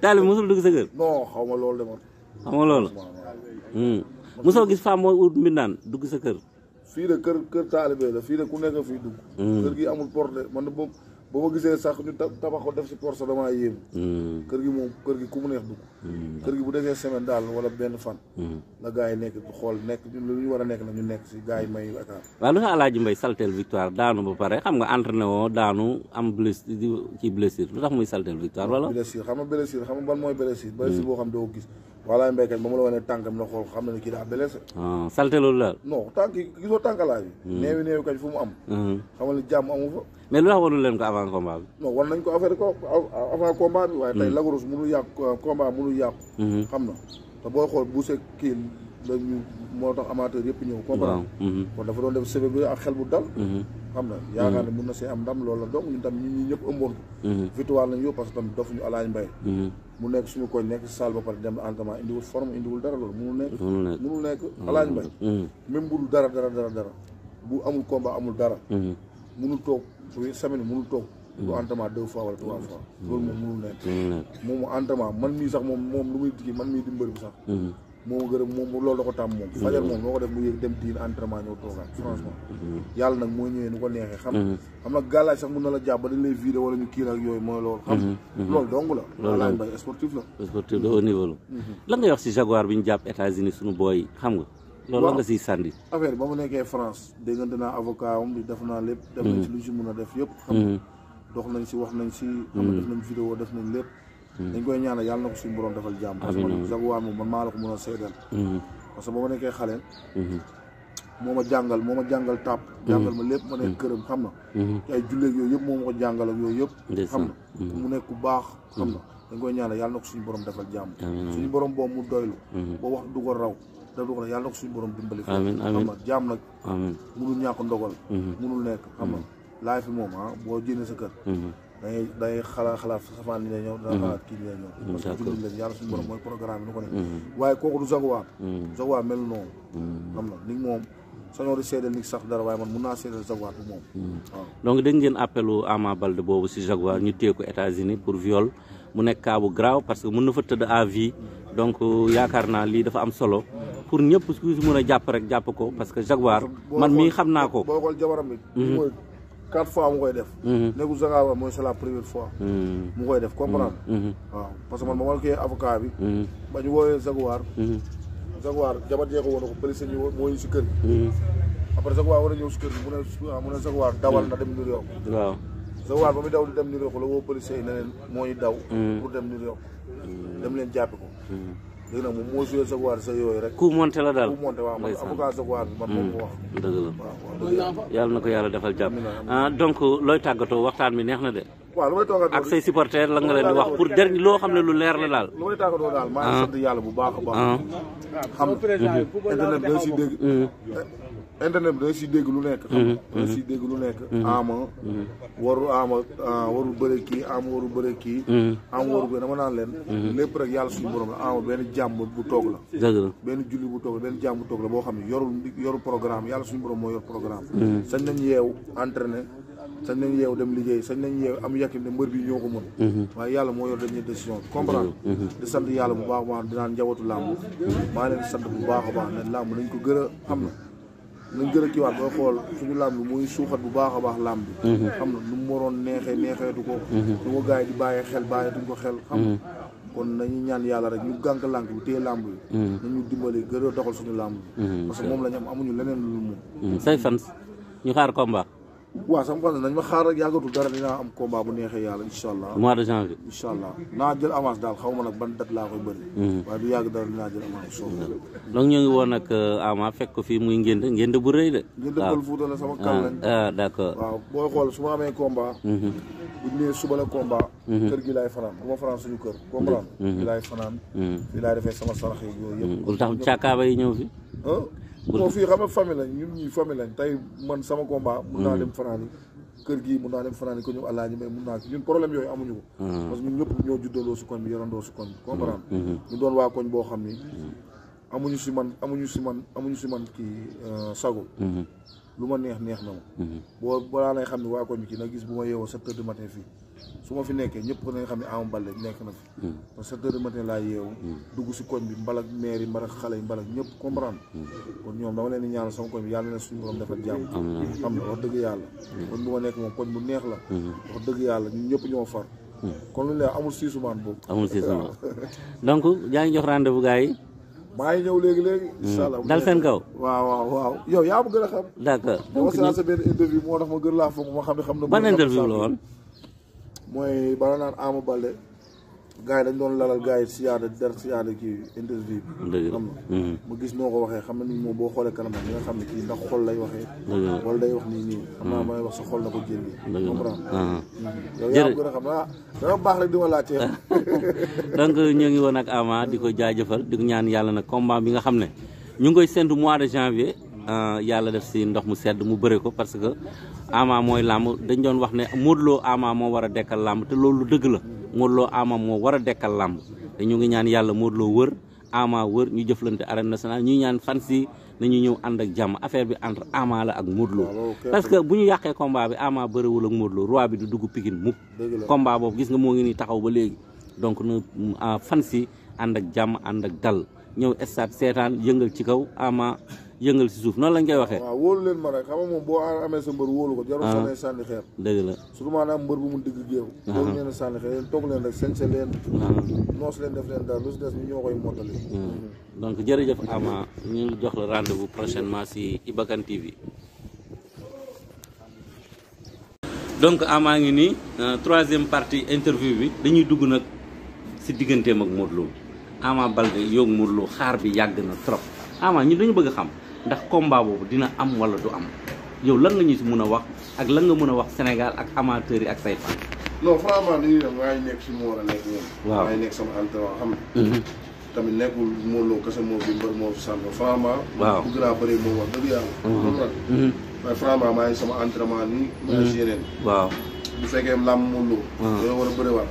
taalibe mosul dugg sa kër. non xaw ma loolu de man. xaw ma loolu. mosoo gis femme mooy ut mbindaan dugg sa kër. fii de kër taalibe la fii de ku nekk fii dugg. kër gi amul porte man de boo ma gisee sax ñu tabax ko def si porte sax damaa yéem. kër gi ku mu neex dugg. kër gi bu defee semaine daal wala benn fan. la gars yi nekk xool nekk lu ñu war a nekk na ñu nekk si gars yi may Dakar. waaw lu nga Alaaji Mbay saltel victoire daanu ba pare xam nga entraîné woo daanu am blessure lu tax muy saltel victoire wala. blessure xam nga ban mooy blessure. blessure boo xam doo gis. walaay mbéykat ba ma la wane tànkam la xool xam na ne kii daa blessé. salté loolu daal. non tànk yi gisoo tànkalaay bi. néewi kañ fu mu am. xamal ni jàmm amu fa. mais lu tax warul leen ko avant combat bi. non war nañ ko avant combat bi. waaye tey Lagos mënul yàqu combat mënul yàqu. xam na te booy xool bu see kii dañu moo tax amateur yëpp ñëw. comprendre kon dafa doon def sebe bi ak xel bu dal. xam na yaakaar ne mun na see am ndam loolu la donc ñun tam ñi ñëpp ëmboon ko. victoire lañu yóbbu parce que tamit dofuñu Alaaji Mbay mu nekk suñu koñ nekk si salle ba pare dem entraînement indiwul forme indiwul dara loolu munul nekk Alaaji Mbay même bu dul dara bu amul combat amul dara munul toog semaine munul toog du entraînement 2 fois wala 3 fois loolu moom munul nekk moom entraînement man mii sax moom lu muy digi man mii di mbër bi sax moo ma gërëm moom loolu da ko tàmm moom fajar moom moo ko def mu yëg dem diin entraînement ñëw toogaat franchement yàlla nag moo ñëwee nu ko neexee xam na gàllaaj sax mun na la jàpp ba dañ lay vidé wala ñu kii ak yooyu mooy loolu xam loolu dong la Alaaji Mbay sportif de haut niveau la lan ngay wax si Jaguar bi ñu jàpp États-Unis suñu booy xam nga loolu la nga siy sànni affaire ba mu nekkee France déggante naa avocat am di def naa lépp def nañ si lu ñu si mën a def yëpp xam dox nañ si wax nañ si xam nga def nañ vidéo def nañ lépp dañ koy ñaanal yàlla na ko suñu borom defal jàmm parce que man Jaguar moom man maa la ko mën a seedal parce que ba ma nekkee xale moo ma jàngal tàpp jàngal ma lépp ma nekk këram xam na ci ay julleeg yooyu yëpp moo ma ko jàngal ak yooyu yëpp xam na mu nekk ku baax xam na dañ koy ñaanal yàlla na ko suñu borom defal jàmm suñu borom boobu mu doylu ba wax du ko raw daf du ko yàlla na ko suñu borom dimbali xam na jàmm nag munul ñàkk ndogal munul nekk xam na laay fi moom boo jénnee sa kër day xalaat safaan ni lay ñëw dana xalaat kii ni lay ñëw parce que jullit la yàlla suñu borom mooy programme bi nu ko ne waaye kooku du Jaguar mel noonu xam na ni moom sañoo di seedal ni sax dara waaye man mun naa seedal Jaguar bu moom waaw donc dégg ngeen appelu Ama Baldé boobu si Jaguar ñu téye ko États-Unis pour viol mu nekk cas bu grave parce que mën na fa tëdd à vie donc yaakaar naa lii dafa am solo pour ñëpp ku si mën a jàpp rek jàpp ko parce que Jaguar man mii xam naa ko boo xool jabaram bi mooy 4 fois mu koy def nekkul Jaguar mooy c'est la première fois mu koy def comprendre waaw parce que man ba ma koy avocat bi ba ñu woowee Jaguar jabar jee ko woon ko police ñu moo ñu si kër gi après Jaguar war a ñëw si kër gi mu ne Jaguar dawal na dem New York waaw Jaguar ba muy daw di dem New York la woo police yi ne leen moo ñu daw pour dem New York dem leen jàppe ko léegi nag moom moo joué Jaguar sa yooyu rek ku monté la daal ku monté waaw man avocat Jaguar bi man moom ko wax dëgg la yàlla na ko yàlla defal jàmm donc looy tàggatoo waxtaan bi neex na de waaw lu may tàggatoo ak say supporters la nga leen di wax pour dernier loo xam ne lu leer la daal lu may tàggatoo daal maa ngi sant yàlla bu baax a baax xam internet da si dégg internet bi da si dégg lu nekk xam da si dégg lu nekk warul bëre kii Ama warul bëre kii Ama warul bëre dama naan leen lépp rek yàlla suñu borom la Ama benn jàmm bu toog la benn julli bu toog la benn jàmm bu toog la boo xam ne yorul programme yàlla suñu borom moo yor programme sañ nañ yeew entraîné sañ nañ yeew dem liggéey sañ nañ yeew am yàqin ne mbër bi ñoo ko mën waaye yàlla moo yor dañuy décision comprendre di sant yàlla bu baax a baax dinaan njabootu làmb maa leen di sant bu baax a baax ne làmb nañ ko gën a xam na nañ gën a kiiwaat booy xool suñu làmb bi muy suuxat bu baax a baax làmb bi xam na nu mu waroon neexeetu ko su ko gars yi di bàyyi xel bàyyeetuñ ko xel xam na kon nañu ñaan yàlla rek ñu gànk lànk bi téye làmb bi nañu dimbali gën a doxal suñu làmb bi parce que moom la ñu am amuñu leneen lu moom say fans ñu xaar combat waaw sama fan nañ ma xaar rek yàggatul dara dinaa am combat bu neexee yàlla incha allah mois de janvier incha allah naa jël avance daal xaw ma nag ban date laa koy bëri waaye du yàgg dara dinaa jël avance soo donc ñu ngi woon ak Ama fekk ko fii muy ngénte bu rëy de ngénte Pël Fuuta la sama kal lañ d'accord waaw booy xool su ma amee combat bu ñu nee suba la combat kër gi laay fanaan bu ma fanaan suñu kër comprendre fii laay fanaan fii laay defee sama sarax yi yooyu yëpp lu tax càkkaaba yi ñëw fi bon fii xam nga famille lañ ñun ñii famille lañ tey man sama combat mun naa dem fanaan yi kër gii mun naa dem fanaan yi ko ñoom àllaaji mais mun naa ñun problème yooyu amuñu ko parce que ñun ñëpp ñoo juddaloo si koñ bi yorandoo si koñ bi comprendre ñu doon waa koñ boo xam ni amuñu si man kii sago lu ma neex na ma boo balaa lay xam ne waa koñ bi kii nag gis bu ma yeewoo 7 heures du matin fii su ma fi nekkee ñëpp nañ xam ne Ama Baldé nekk na fi parce que 7 heures du matin laa yeewu dugg si koñ bi mbalak maire yi mbalak xale yi mbalak ñëpp comprendre kon ñoom dama leen di ñaanal sama koñ bi yàlla na suñu borom defal jàmm xam na wax dëgg yàlla koñ bu ma nekk moom koñ bu neex la wax dëgg yàlla ñun ñëpp ñoo far kon lu leer amul siisumaan boobu amul siisumaan donc yaa ngi jox rendez-vous gars yi maa ngi ñëw léegi incha allah dal seen kaw waaw yow yaa ma gën a xam d'accord donc sa benn interview moo tax ma gën laa foog ma xam ne ban interview la woon mooy bala naan Ama Baldé gars yi dañ doon lalal gars yi siyaada kii interview bi xam na ma gis noo ko waxee xam na ni moom boo xoolee kanamam nga xam ne kii ndax xol lay waxee wala day wax nii xam naa may wax sa xol na ko jël comprendre yow yaa gën a xam dama baax rek di ma laajte donc ñoo ngi woon ak Ama di ko jaajëfal di ko ñaan yàlla nag combat bi nga xam ne ñu ngi koy séntu mois de janvier yàlla def si ndox mu sedd mu bëre ko parce que Ama mooy làmb dañ doon wax ne Modou Lo Ama moo war a dekkal làmb te loolu dëgg la Modou Lo Ama moo war a dekkal làmb te ñu ngi ñaan yàlla Modou Lo wër Ama wër ñu jëflante arène nationale ñuy ñaan fan si nañu ñëw ànd ak jàmm affaire bi entre Ama la ak Modou Lo parce que bu ñu yàqee combat bi Ama bëriwul ak Modou Lo roi bi du dugg Pikine mukk combat boobu gis nga moo ngi nii taxaw ba léegi donc na fan si ànd ak jàmm ànd ak dal ñëw stade seetaan yëngal ci kaw Ama yëngal si suuf noonu lañ koy waxee waaw wóolu leen ma rek xam nga moom boo amee sa mbër wóolu ko jarul sax ne sànni xeer dëgg la surtout maanaam mbër bu mun digg géew loolu nee na sànni xeer yéen toog leen rek sañse leen noos leen def leen dara lu si des ñu ñoo koy mottali donc jërëjëf Ama ñu jox la rendez-vous prochainement si Iba Kane TV donc Ama ngi nii troisième partie interview bi dañuy dugg nag si digganteem ak Modou Lo Ama Baldé yoog Modou Lo xaar bi yàgg na trop Ama ñu dañu bëgg a xam ndax combat boobu dina am wala du am yow lan nga ñu si mën a wax ak lan nga mën a wax Sénégal ak amateurs yi ak say fan. non franchement dañuy dem maa ngi nekk si mu war a nekk ñoom. waaw maa ngi nekk sama entraînement xam nga. tamit nekkul Modou Lo kese moo fi mbër moo fi sant franchement. waaw bëgg naa bëri moom wax dëgg yàlla. waaye franchement maa ngi sama entraînement nii. maa ngi si yeneen. waaw bu fekkee làmb Modou Lo dañoo war a bëriwaat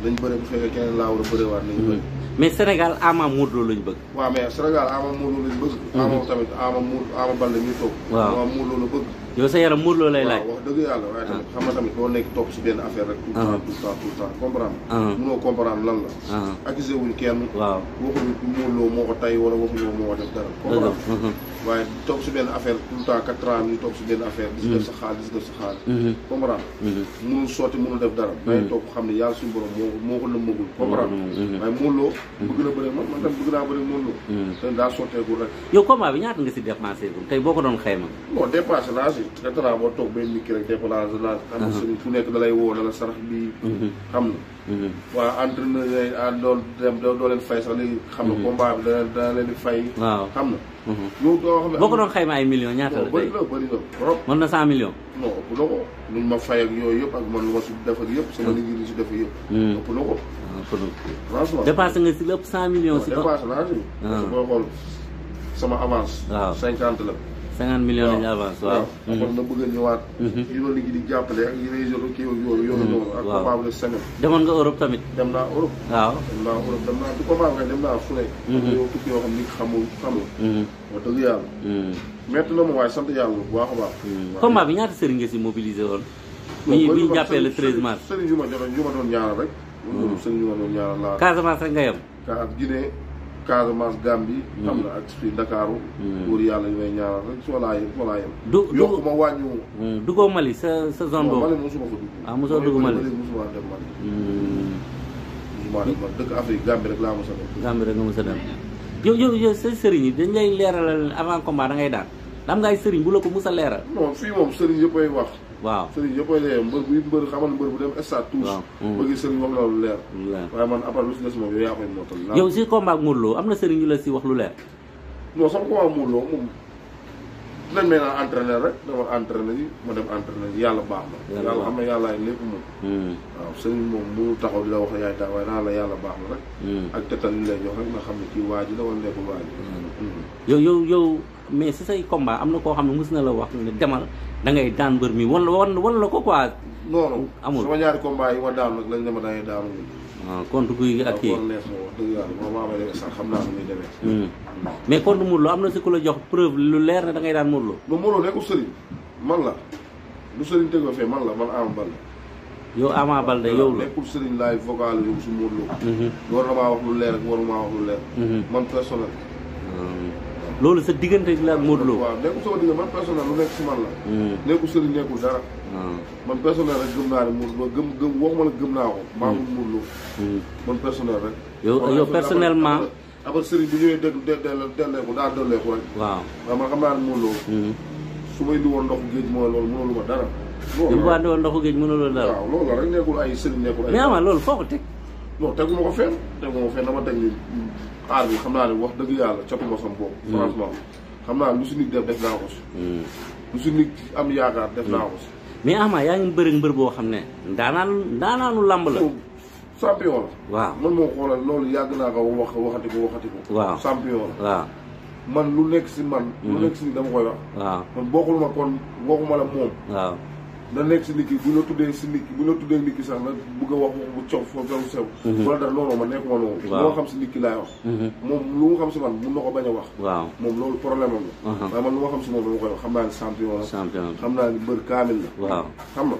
nañ bëri bu fekkee keneen laa war a bëriwaat nañ bëri mais Sénégal Ama Modou Lo lañ bëgg waaw mais Sénégal Ama Modou Lo lañ bëgg Ama tamit Ama Baldé ñuy toog Ama Modou Lo la bëgg yow sa yaram Modou Lo lay laaj wax dëgg yàlla waaye tamit xam nga tamit doo nekk topp si benn affaire rek tout le temps comprendre mënoo comprendre lan la accusé wuñ kenn waxuñu Modou Lo moo ko tay wala waxuñu moo ko def dara comprendre waaye topp si benn affaire tout le temps 4 ans ñu topp si benn affaire di si def sa xaalis di si def sa xaalis comprendre mënul sotti mënul def dara day toog xam ne yàlla suñu borom moo ko nëmmagul comprendre waaye Modou Lo bëgg na bëri man tam bëgg naa bëri Modou Lo te daa sotteegul rek yow combat bi ñaata nga si dépensé tey boo ko doon xayma bon dépassé naa si 4 ans boo toog benn nit ki rek dépassé naa am sëriñ fu nekk da lay woo da la sarax bi xam na waa entraîneur yi doon dem doo leen fay sax léegi xam na combat bi dana leen di fay xam na loolu doo xam ne boo ko doon xayma ay millions ñaata la tey bëri na trop mën na 100 millions non ëpp na ko nuñ ma fay ak yooyu yëpp ak man lu ma si def ak yëpp sama liggéey li si def yëpp ëpp na ko franchement dépassé nga si lépp 100 millions si dépassé naa si parce que boo xool sama avance 50 la 50 millions lañu avance waaw kon na bëgg a ñëwaat yi ma liggéey di jàppale ak yeneen joro kii yooyu noonu ak combat de semaine demoon nga Europe tamit dem naa Europe waaw dem naa du combat nga dem naa fu ne yow tukki yoo xam ni xamul wax dëgg yàlla metti na ma waaye sant yàlla bu baax a baax combat bi ñaata sëriñ nga si mobilisé woon bi ñu jàppee le 13 mars sëriñ yu ma doon ñaanal rek sëriñ yu ma doon ñaanal laa Casamance rek nga yem ak Guinée Casamance Gambie xam na ak fii Dakaaru wóor yàlla ñu may ñaanal rek soolaa yem yokku ma wàññiwu duggoo Mali sa zone boobu Mali mosuma ko dugg mosoo dugg Mali mosuma dem Mali mosuma dem Mali dëkk Afrique Gambie rek laa mos a dem Gambie rek nga mos a dem yow sa sëriñ yi dañ lay leeralal avant combat da ngay daan am nga ay sëriñ bu la ko mus a leeral non fii moom sëriñ yëppay wax waaw sëriñ yëppay leer mbër xamal mbër bu dem stade tous bëgg sëriñ wax la lu leer waaye man après lu si des moom yow yaa koy mootal yow si combat ak Modou Lo am na sëriñ yu la si wax lu leer non sama combat ak Modou Lo moom dinañ may naan entraîneur rek dama entraîneur yi ma dem entraîneur yi yàlla baax na yàlla xam ne yàllaay lépp moom waaw sëriñ moom mënul taxaw di la wax yaay tax waaye naa la yàlla baax na rek ak tettal li lay jox rek nga xam ne kii waa ji la wala nekkul waa ji yow mais si say combat am na koo xam ne mos na la wax ne demal da ngay daan mbër mi wan la ko quoi non amul sama ñaari combat yi ma daan nag lañ dema dangay daanu contre guy gi ak kii neex ma wax dëgg yàlla moo ma amee demee sax xam naa nu muy demee mais contre Modou Lo am na si ku la jox preuve lu leer ne da ngay daan Modou Lo non Modou Lo nekkul sëriñ man la lu sëriñ tegoo fee man la man Ama Baldé yow Ama Baldé yow la nekkul sëriñ laay vocal yow si Modou Lo war na maa wax lu leer ak waru maa wax lu leer man personnel loolu sa diggante la ak Modou Lo waaw nekkul sama diggante man personnel lu nekk si man la nekkul sëriñ nekkul dara man personnel rek gëm naa ne Modou Lo gëm waxuma la gëm naa ko maa mun Modou Lo man personnel rek yow personnellement après sëriñ bi ñëwee delleeku daa delleeku rek waaw man xam naa ne Modou Lo su ma indi woon ndoxu géej mooy loolu mënulu ma dara li mu indi woon ndoxu géej mënulu dara waaw loolu rek nekkul ay sëriñ nekkul ay mais ama loolu foo ko teg non teguma ko fenn dama teg ni aar bi xam naa ne wax dëgg yàlla catuma sam bopp franchement xam naa lu si nit def naa ko si lu si nit am yaakaar def naa ko si mais Ama yaa ngi bëri mbër boo xam ne ndaanaanu làmb la champion la waaw man moo xoolal loolu yàgg naa ko waxati ko waaw champion la waaw man lu nekk si man lu nekk si nit dama koy wax waaw man bokkul ma kon waxuma la moom waaw na nekk si nit ki bu la tuddee si nit ki bu la tuddee nit ki sax na bëgg a wax bu cof foofu sew wala dara non man nekkuma noonu moo xam si nit ki laay wax moom lu mu xam si man mun na ko bañ a wax waaw moom loolu problème am la waaye man lu ma xam si moom dama koy wax xam naa ne champion la xam naa ne mbër kaamil la waaw xam na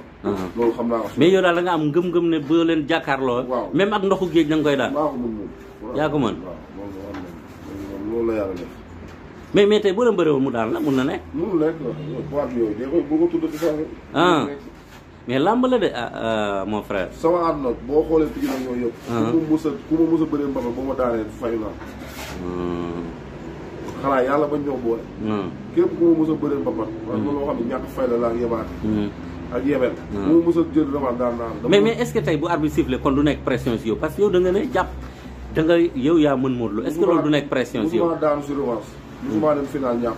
loolu xam naa ko mais yow daal da nga am ngëm-ngëm ne boo leen jàkkaarloo même ak ndoxu géej da nga koy daal maa ko mën moom yaa ko mën waaw loolu la yàlla def mais tey boo leen bëree woon mu daal la mun na nekk mënul nekk poids yooyu da koy boo ko tuddati sax mais làmb la de mon frère sama àdduna boo xoolee pigi nag yooyu yëpp ku ma mës a bëree mbaba ba ma daanee fayu naa xanaa yàlla bañ ñoo boole képp ku ma mës a bëree mbabat waaye loo xam ne ñàkk fay la ak yebaate ak yebel ku ma mës a jël revanche daan naa mais est-ce que tey bu arbitre sifflé kon du nekk pression si yow parce que yow da nga ne jàpp da nga yow yaa mën Modou Lo est-ce que loolu du nekk pression si yow musuma daanu si revanche musuma dem final ñàkk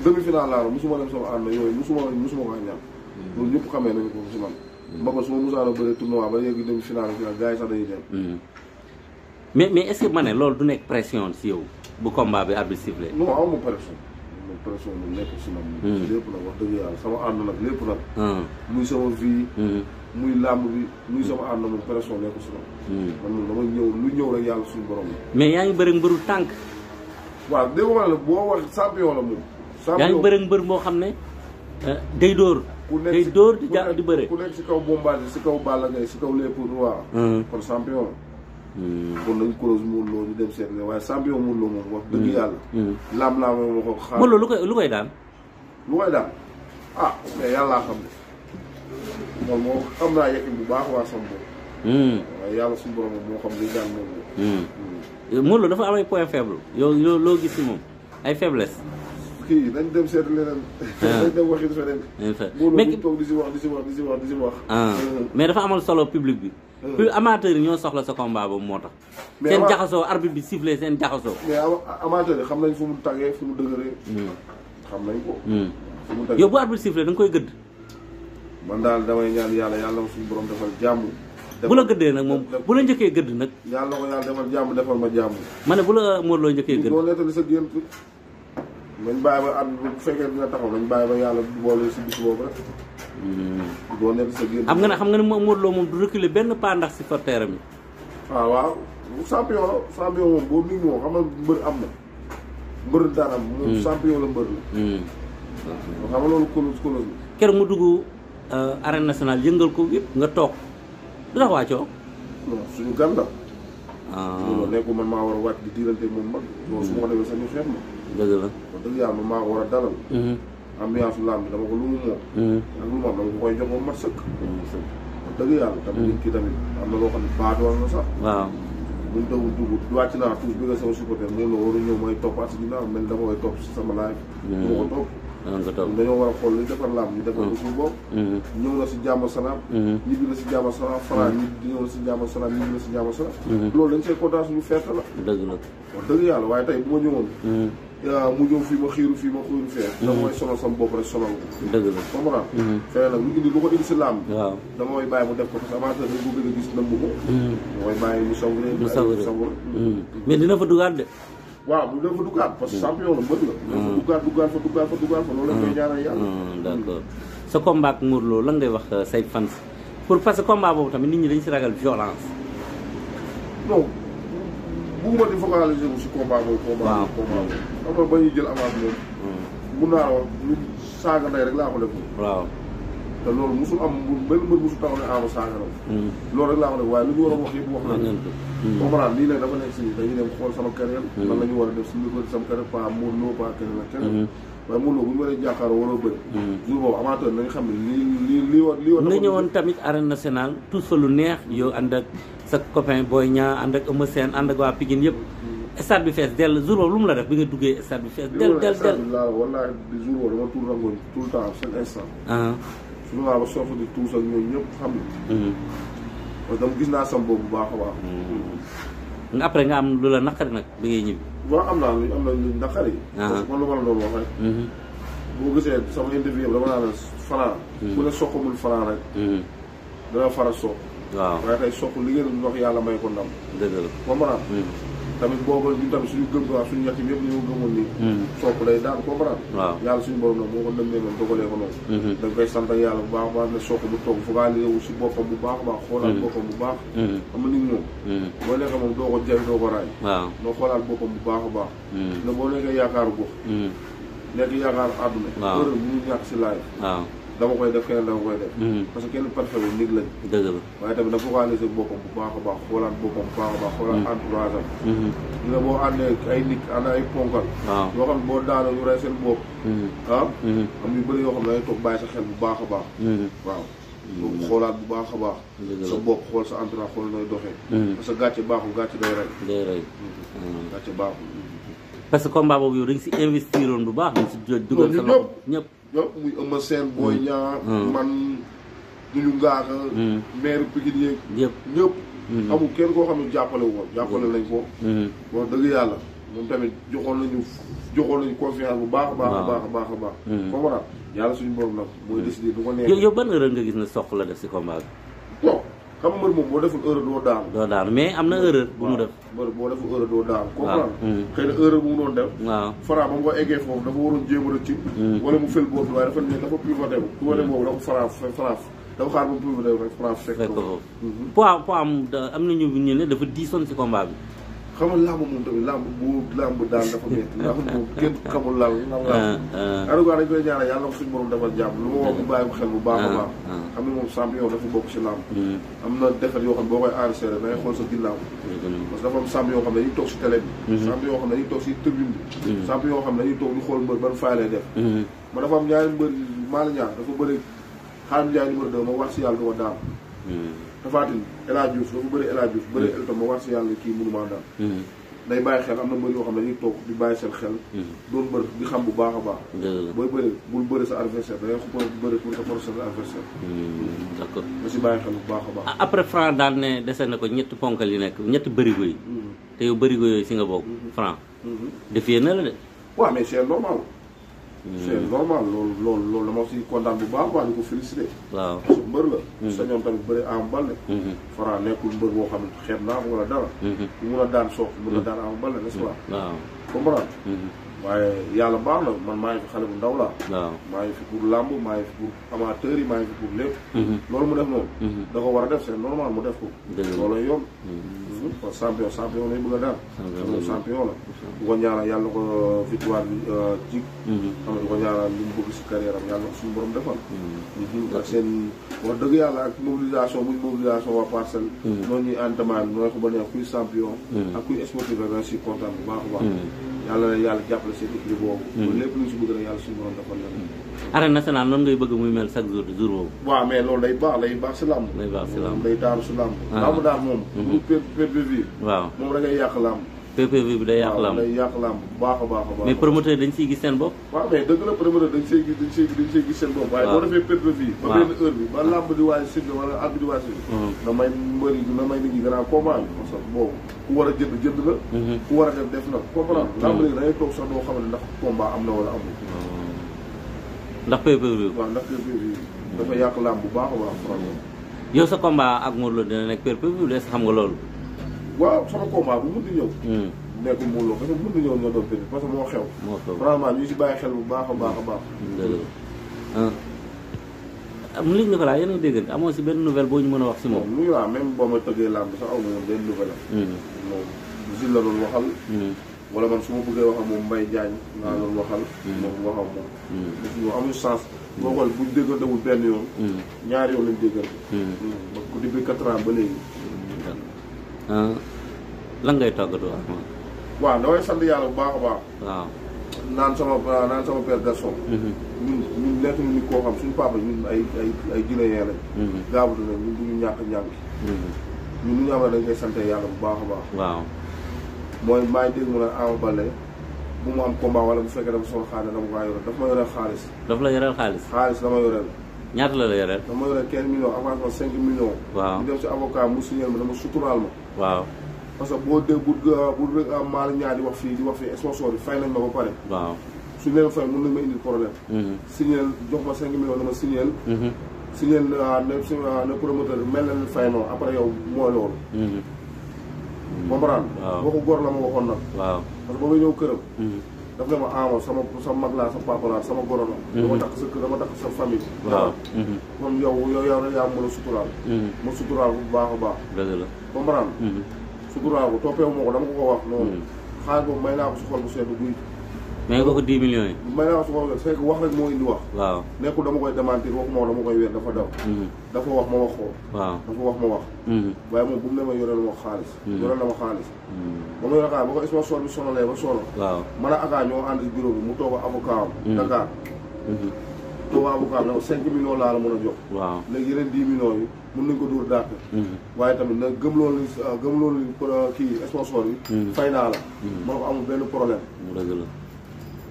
demi final laa la musuma dem sama ànd yooyu musuma ko ñàkk loolu ñëpp xamee nañu ko si man mbabat su ma musaana bëri tournoi ba yegg dem final gars yi sax dañuy dem mais est-ce que ma ne loolu du nekk pression si yow bu combat bi arbitre sifflé non aw ma pression pression mu nekk si man. lépp nag wax dëgg yàlla sama ànd nag lépp nag. muy sama vie. muy làmb bi muy sama ànd moom pression nekk si man. man moom dama ñëw lu ñëw rek yàlla suñu borom la. mais yaa ngi bëri mbëru tànk. waaw dégg nga la boo wax champion la moom. yaa ngi bëri mbër moo xam ne day dóor. day dóor di bëre. ku nekk si kaw Bombardier si kaw Balla Gaye si kaw lépp roi. kon champion la. kon nañ close Modou Lo ñu dem seet waaye champion Modou Lo moom wax dëgg yàlla. laam ma ko xaar. Modou Lo lu koy daan. lu koy daan ah mais yàllaa xam ne moom moo xam naa yekk bu baax waa sama bopp. waaye yàlla suñu borom moo xam li daan moom. Modou Lo dafa am ay point faible yow loo gis si moom ay faiblesse. kii nañ dem seet leneen. nañ dem waxi feneen. mais toog di si wax. mais dafa amal solo public bi. puis amateurs yi ñoo soxla sa combat boobu moo tax. seen jaxasoo arbitre bi sifflé seen jaxasoo. mais amateurs yi xam nañ fu mu tàggee fu mu dëgëree. xam nañ ko. fu mu tàggee yow bu arbitre sifflé da nga koy gëdd. man daal damay ñaan yàlla na suñu borom defal jàmm. bu la gëddee nag moom bu la njëkkee gëdd nag. yàlla na ko yàlla defal jàmm defal ma jàmm. ma ne bu la Modou Lo njëkkee gëdd. boo nettali sa gént nañ bàyyi ba at bu fekkee dina taxaw nañ bàyyi ba yàlla boole si bis boobu rek. boo nettali sa gént. xam nga ne Modou Lo moom du reculer benn pas ndax si supporteram yi. waaw champion moom boo nit moo xam nga mbër am na mbër daan am. moom champion la mbër la. xam nga loolu kolos bi. keroog mu dugg arène nationale yëngal ko yëpp nga toog du tax wàccoo. non suñu gan la. loolu nekkul man maa war a wàcc di diirante moom mag. loolu su ma ko defee sax ñu xeet ma. dëgg la wax dëgg yàlla man maa ko war a dalal. ambiance lamb bi dama ko lu mu moom. ak lu mu am dama ko koy jox ba mat sëkk. wax dëgg yàlla tamit nit ki tamit am na loo xam ne baatoon na sax. waaw buñ dawul dugg wàcc naa tuus bi nga sama supporter moom la war a ñëw mooy toppaat si ginnaaw mel dama koy topp si sama live. du ma ko topp. dañoo war a xool li defar lamb ñu defar ko suñu bopp. ñëw na si jàmm salaam. ñibbi na si jàmm salaam Franc ñëw na si jàmm salaam ñibbi na si jàmm salaam. loolu dañ see kontaan suñu ferte la. dëgg la wax dëgg yàlla waaye tey bu ma ñëwoon. mu ñëw fii ma xiiru fee. dama may sonal sama bopp rek sonal ko. dëgg la comprendre. fee nag lu ko indi si lamb. waaw dama koy bàyyi mu def ko parce que amateur dañ ko gën a gis nëmb ko. mooy bàyyi mu sawree. mais dina fa dugaat de. waaw bu dee fa duggaat parce que champion la mbër la. duggaat fa loolu lañ koy ñaanal yàlla. d'accord sa combat ak Modou Lo lan ngay wax say fans pour parce que combat boobu tamit nit ñi dañ si ragal violence. non bugguma di focaliser wu si combat boobu. waaw combat boobu xam nga ba ñuy jël avance moom. mun naa wax lu saaga ndey rek laa ko def. waaw te loolu musul am benn mbër musul taxaw ne Ama saaga na. loolu rek laa ko def waaye lu ñu war a wax yëpp wax nañ ko. comprendre lii nag dafa nekk si dañuy dem xool sama carrière. lan la ñu war a def si niveau sama carrière pas Modou Lo pas keneen ak keneen. waaye Modou Lo bu ñu waree jàkkaarloo war a bëri. jour boobu amateur nañu xam ne lii war. nga ñëwoon tamit arène nationale tout fa lu neex yow ànd ak sa copain Boy Niang ànd ak Eumeu Sène ànd ak waa Pikine yëpp. stade bi fees dell jour boobu lu mu la def bi nga duggee stade bi fees dell. wallaahi di jour boobu dama tuur rangoñ tout le temps chaque instant. suñu waa ba soofa di tuus ak ñoom ñëpp xam nga. parce que dama gis naa sam boobu bu baax a baax. nga après nga am lu la naqari nag bi ngay ñibbi. waaw am na lu naqari. parce que man lu ma la doon wax rek. boo gisee sama interview dama naa ne Franc. ku ne soqamul Franc rek. dana fara soq. waaw waaye tey soq li ngeen wax yàlla may ko ndam. dëgg la comprendre. tamit boobu ñun tamit suñu gëm waaw suñu ñett yëpp dañoo gëmoon ni. soq day daan comprendre. waaw yàlla suñu borom nag moo ko nëmmee noonu dogalee ko noonu. da nga koy sant yàlla bu baax a baax ne soq bu toog focalisé wu si boppam bu baax a baax. xoolaat boppam bu baax. xam nga nit moom. boo nekkee moom doo ko jël doo ko raay. waaw noo xoolaat boppam bu baax a baax. ne boo nekkee yaakaaru gox. nekk yaakaaru àdduna. waaw heure bu ñu ñàkk si laay. waaw dama koy def keneen dama koy def. parce que kenn parfait bi nit lañ. dëgg la waaye tamit dafa focaliser boppam bu baax a baax xoolaat boppam bu baax a baax xoolaat entourage am. nga boo àndee ay nit ànd ay ponkal. waaw yoo xam ne boo daanoo ñu rey seen bopp. am yu bëri yoo xam ne day toog bàyyi sa xel bu baax a baax. waaw donc xoolaat bu baax a baax. sa bopp xool sa entourage xool nooy doxee. parce que gàcce baaxul gàcce day rey. day rey gàcce baaxul. parce que combat boobu yow dañ si investiroon bu baax. dañ si dugal sa loxo ñëpp. ñëpp muy Eumeu Sène Boy Niang man duñu ngaaka maire Pikine yeeg ñëpp amul kenn koo xam ne jàppale woon jàppale nañ ko wax dëgg yàlla moom tamit joxoon nañu confiance bu baax a baax a baax a baax a baax comme nag yàlla suñu borom nag mooy décidé du ko neex yow ban erreur nga gis ne soq la def si combat bi bon xam nga mbër moom boo deful erreur doo daanu. doo daanu mais am na erreur bu mu def. mbër boo deful erreur doo daanu. comprendre xëy na erreur bu mu doon def. waaw Franc ba mu ko eggee foofu dafa waroon jéem a rëcc. wala mu fël boobu waaye dafa ne dafa pivoté bu. pivoté boobu dafa Franc dafa xaar ba mu pivoté rek Franc fekk ko. poids am na ñu ne dafa diisoon si combat bi. xam nga làmb moom tamit làmb daan dafa métti ndax moom kenn xamul lan la. en tout cas dañ koy ñaanal yàlla suñu borom defal jàmm lu ma wax mu bàyyi ko xel bu baax a baax. xam ne moom champion dafa bokk si làmb. am na defet yoo xam ne boo koy enregistré da ngay xool sa ginnaaw. parce que dafa am champion yoo xam ne dañuy toog si télé bi. champion yoo xam ne dañuy toog si tribune bi. champion yoo xam ne dañuy toog ñu xool mbër ban faay lay def. ma dafa am ñaari mbër Malick Niang dafa bëri Xaadim Ndiaye numéro 2 ma wax si yàlla du ma daan. Tafatin El Hadj Diouf dafa bëri El Hadj Diouf bëri Elton ma war si yàlla kii mënuma daan. day bàyyi xel am na mbër yoo xam ne dañuy toog di bàyyi seen xel. doon mbër di xam bu baax a baax. booy bëri bul bëri sa adversaire da ngay ko bëri pour sa prochain adversaire. d'accord nga si bàyyi xel bu baax a baax. après Franc daan ne dese na ko ñetti ponkal yi nekk ñetti bërigo yi. te yow bërigo yooyu si nga bokk. Franc defee na la de. waaw mais c'est normal. c'est normal loolu dama si kontaan bu baax baax di ko félicité. waaw parce que mbër la. sa ñoom tamit bëri Ama Baldé. Franc nekkul mbër boo xam ne xeeb naa ko wala dara. bu mun a daan Sokh mun a daan Ama Baldé n'est-ce pas. waaw comprendre. waaye yàlla baax na man maa ngi fi xale bu ndaw laa. waaw maa ngi fi pour làmb maa ngi fi pour amateurs yi maa ngi fi pour lépp. loolu mu def noonu. da ko war a def c'est normal mu def ko. loolu yoon. parce que champion lay bëgg a daan. champion la. du ko ñaanal yàlla ko victoire bi jig. xam nga du ko ñaanal li mu bëgg si carrière am yàlla ko suñu borom defal. ak seen wax dëgg yàlla ak mobilisation muy mobilisation waa Parcelles. noonu ñuy entamé nooy ko ba neex kuy champion. ak kuy sportif rek si kontaan bu baax a baax. yàlla na yàlla jàppale seen équipe boobu. lépp lu ñu si bëgg rek yàlla suñu borom defal leen. arène nationale noonu ngay bëgg muy mel chaque jour boobu. waaw mais loolu day baax si làmb. day baax si làmb day taaru si làmb. làmb daal moom. bu PPV. waaw moom da ngay yàq làmb. PPV bi day yàq làmb day yàq làmb bu baax a baax a baax. mais promoteur dañ siy gis seen bopp. waaw mais dëgg la promoteur dañ siy gis seen bopp. waaye boo defee PPV. ba benn heure bi ba làmb di waaj si wala àgg di waaj si. na may mbëri na may nit ñi grand combat bi parce que boobu ku war a jënd la. ku war a def na comprendre. làmb léegi da ngay toog sax doo xam ne ndax combat am na wala amul. ndax PPV. waaw ndax PPV dafa yàq làmb bu baax a baax franchement. yow sa combat ak Modou Lo dina nekk PPV est-ce que xam nga loolu. waaw sama combat bu mun di ñëw. nekkul Modou Lo parce que mun di ñëw ñoo doon PPV parce que moo xew. vraiment ñu si bàyyi xel bu baax a baax a baax. am li nga ko laa yéen a déggante amoo si benn nouvelle boo ñu mën a wax si moom. lu ñu wax même boo ma tëggee làmb sax aw ma moom benn nouvelle am. moom Zil la doon waxal. wala man su ma bëggee wax ak moom Mbaye Diagne laa doon waxal. moom wax ak moom. ñu amuñu chance. boo xool buñ déggantewul benn yoon. ñaari yoon lañ déggante. ba ku depuis 4 ans ba léegi. lan ngay tàggatoo ak moom. waaw damay sant yàlla bu baax a baax. waaw. naan sama père Gaston. ñun nekk ñu nit koo xam suñu papa ñun ay Guinéen lañ. gaabatu nañ ñun duñu ñàkk ñàkk. ñun ñu am na dañ koy sante yàlla bu baax a baax. waaw. mooy maa ngi dégg mu ne Ama Baldé bu mu am combat wala bu fekkee dafa soxla xaalis dama ko yoreel daf ma yoreel xaalis. daf la yoreel xaalis. xaalis dama yoreel. ñaata la yoreel. dama yoreel 15 millions avancement 5 millions. waaw ñu dem si avocat mu signé ma dama suturaal ma. waaw. parce que boo dee bu Malick Niang di wax fii sponsor yi fay nañ ma ba pare. waaw suñu leen fay mën nañ ma indil problème. signé jox ma 5 millions dama signé. signé ne promoteur mel na leen fay noonu après yow mooy loolu. comprendre. waaw waxu góor la ma waxoon nag. waaw parce que ba may ñëw këram. daf ne ma Ama sama mag laa sa papa laa sama goro la. dama takk sa kër dama takk sa famille. waaw. kon yow rek yaa mën a suturaal. ma suturaal bu baax a baax. dëgg la comprendre. suturaal ko toppeewu ma ko dama ko wax noonu. xaalis boobu may naa ko si xol bu sedd guy. may nga ko 10 millions yi. may naa ko si xol bu sedd wax rek moo indi wax. waaw nekkul dama koy démentir waxuma dama koy weer dafa daw. dafa wax ma wax ko. waaw dafa wax ma wax. waaye moom bu mu ne ma yoreel ma xaalis. yoreel na ma xaalis. ba ma yoreel xaalis ba ko sponsor bi sonalee ba sonal. waaw man ak Aka ñoo ànd si bureau bi mu toog ak avocat am. Dakar. toog ak avocat am ne ko 5 millions laa la mën a jox. waaw léegi yeneen 10 millions yi mën nañ ko dóor dàq. waaye tamit nag gëm loolu kii sponsor yi. fay naa la. ma ko amul benn problème. dëgg la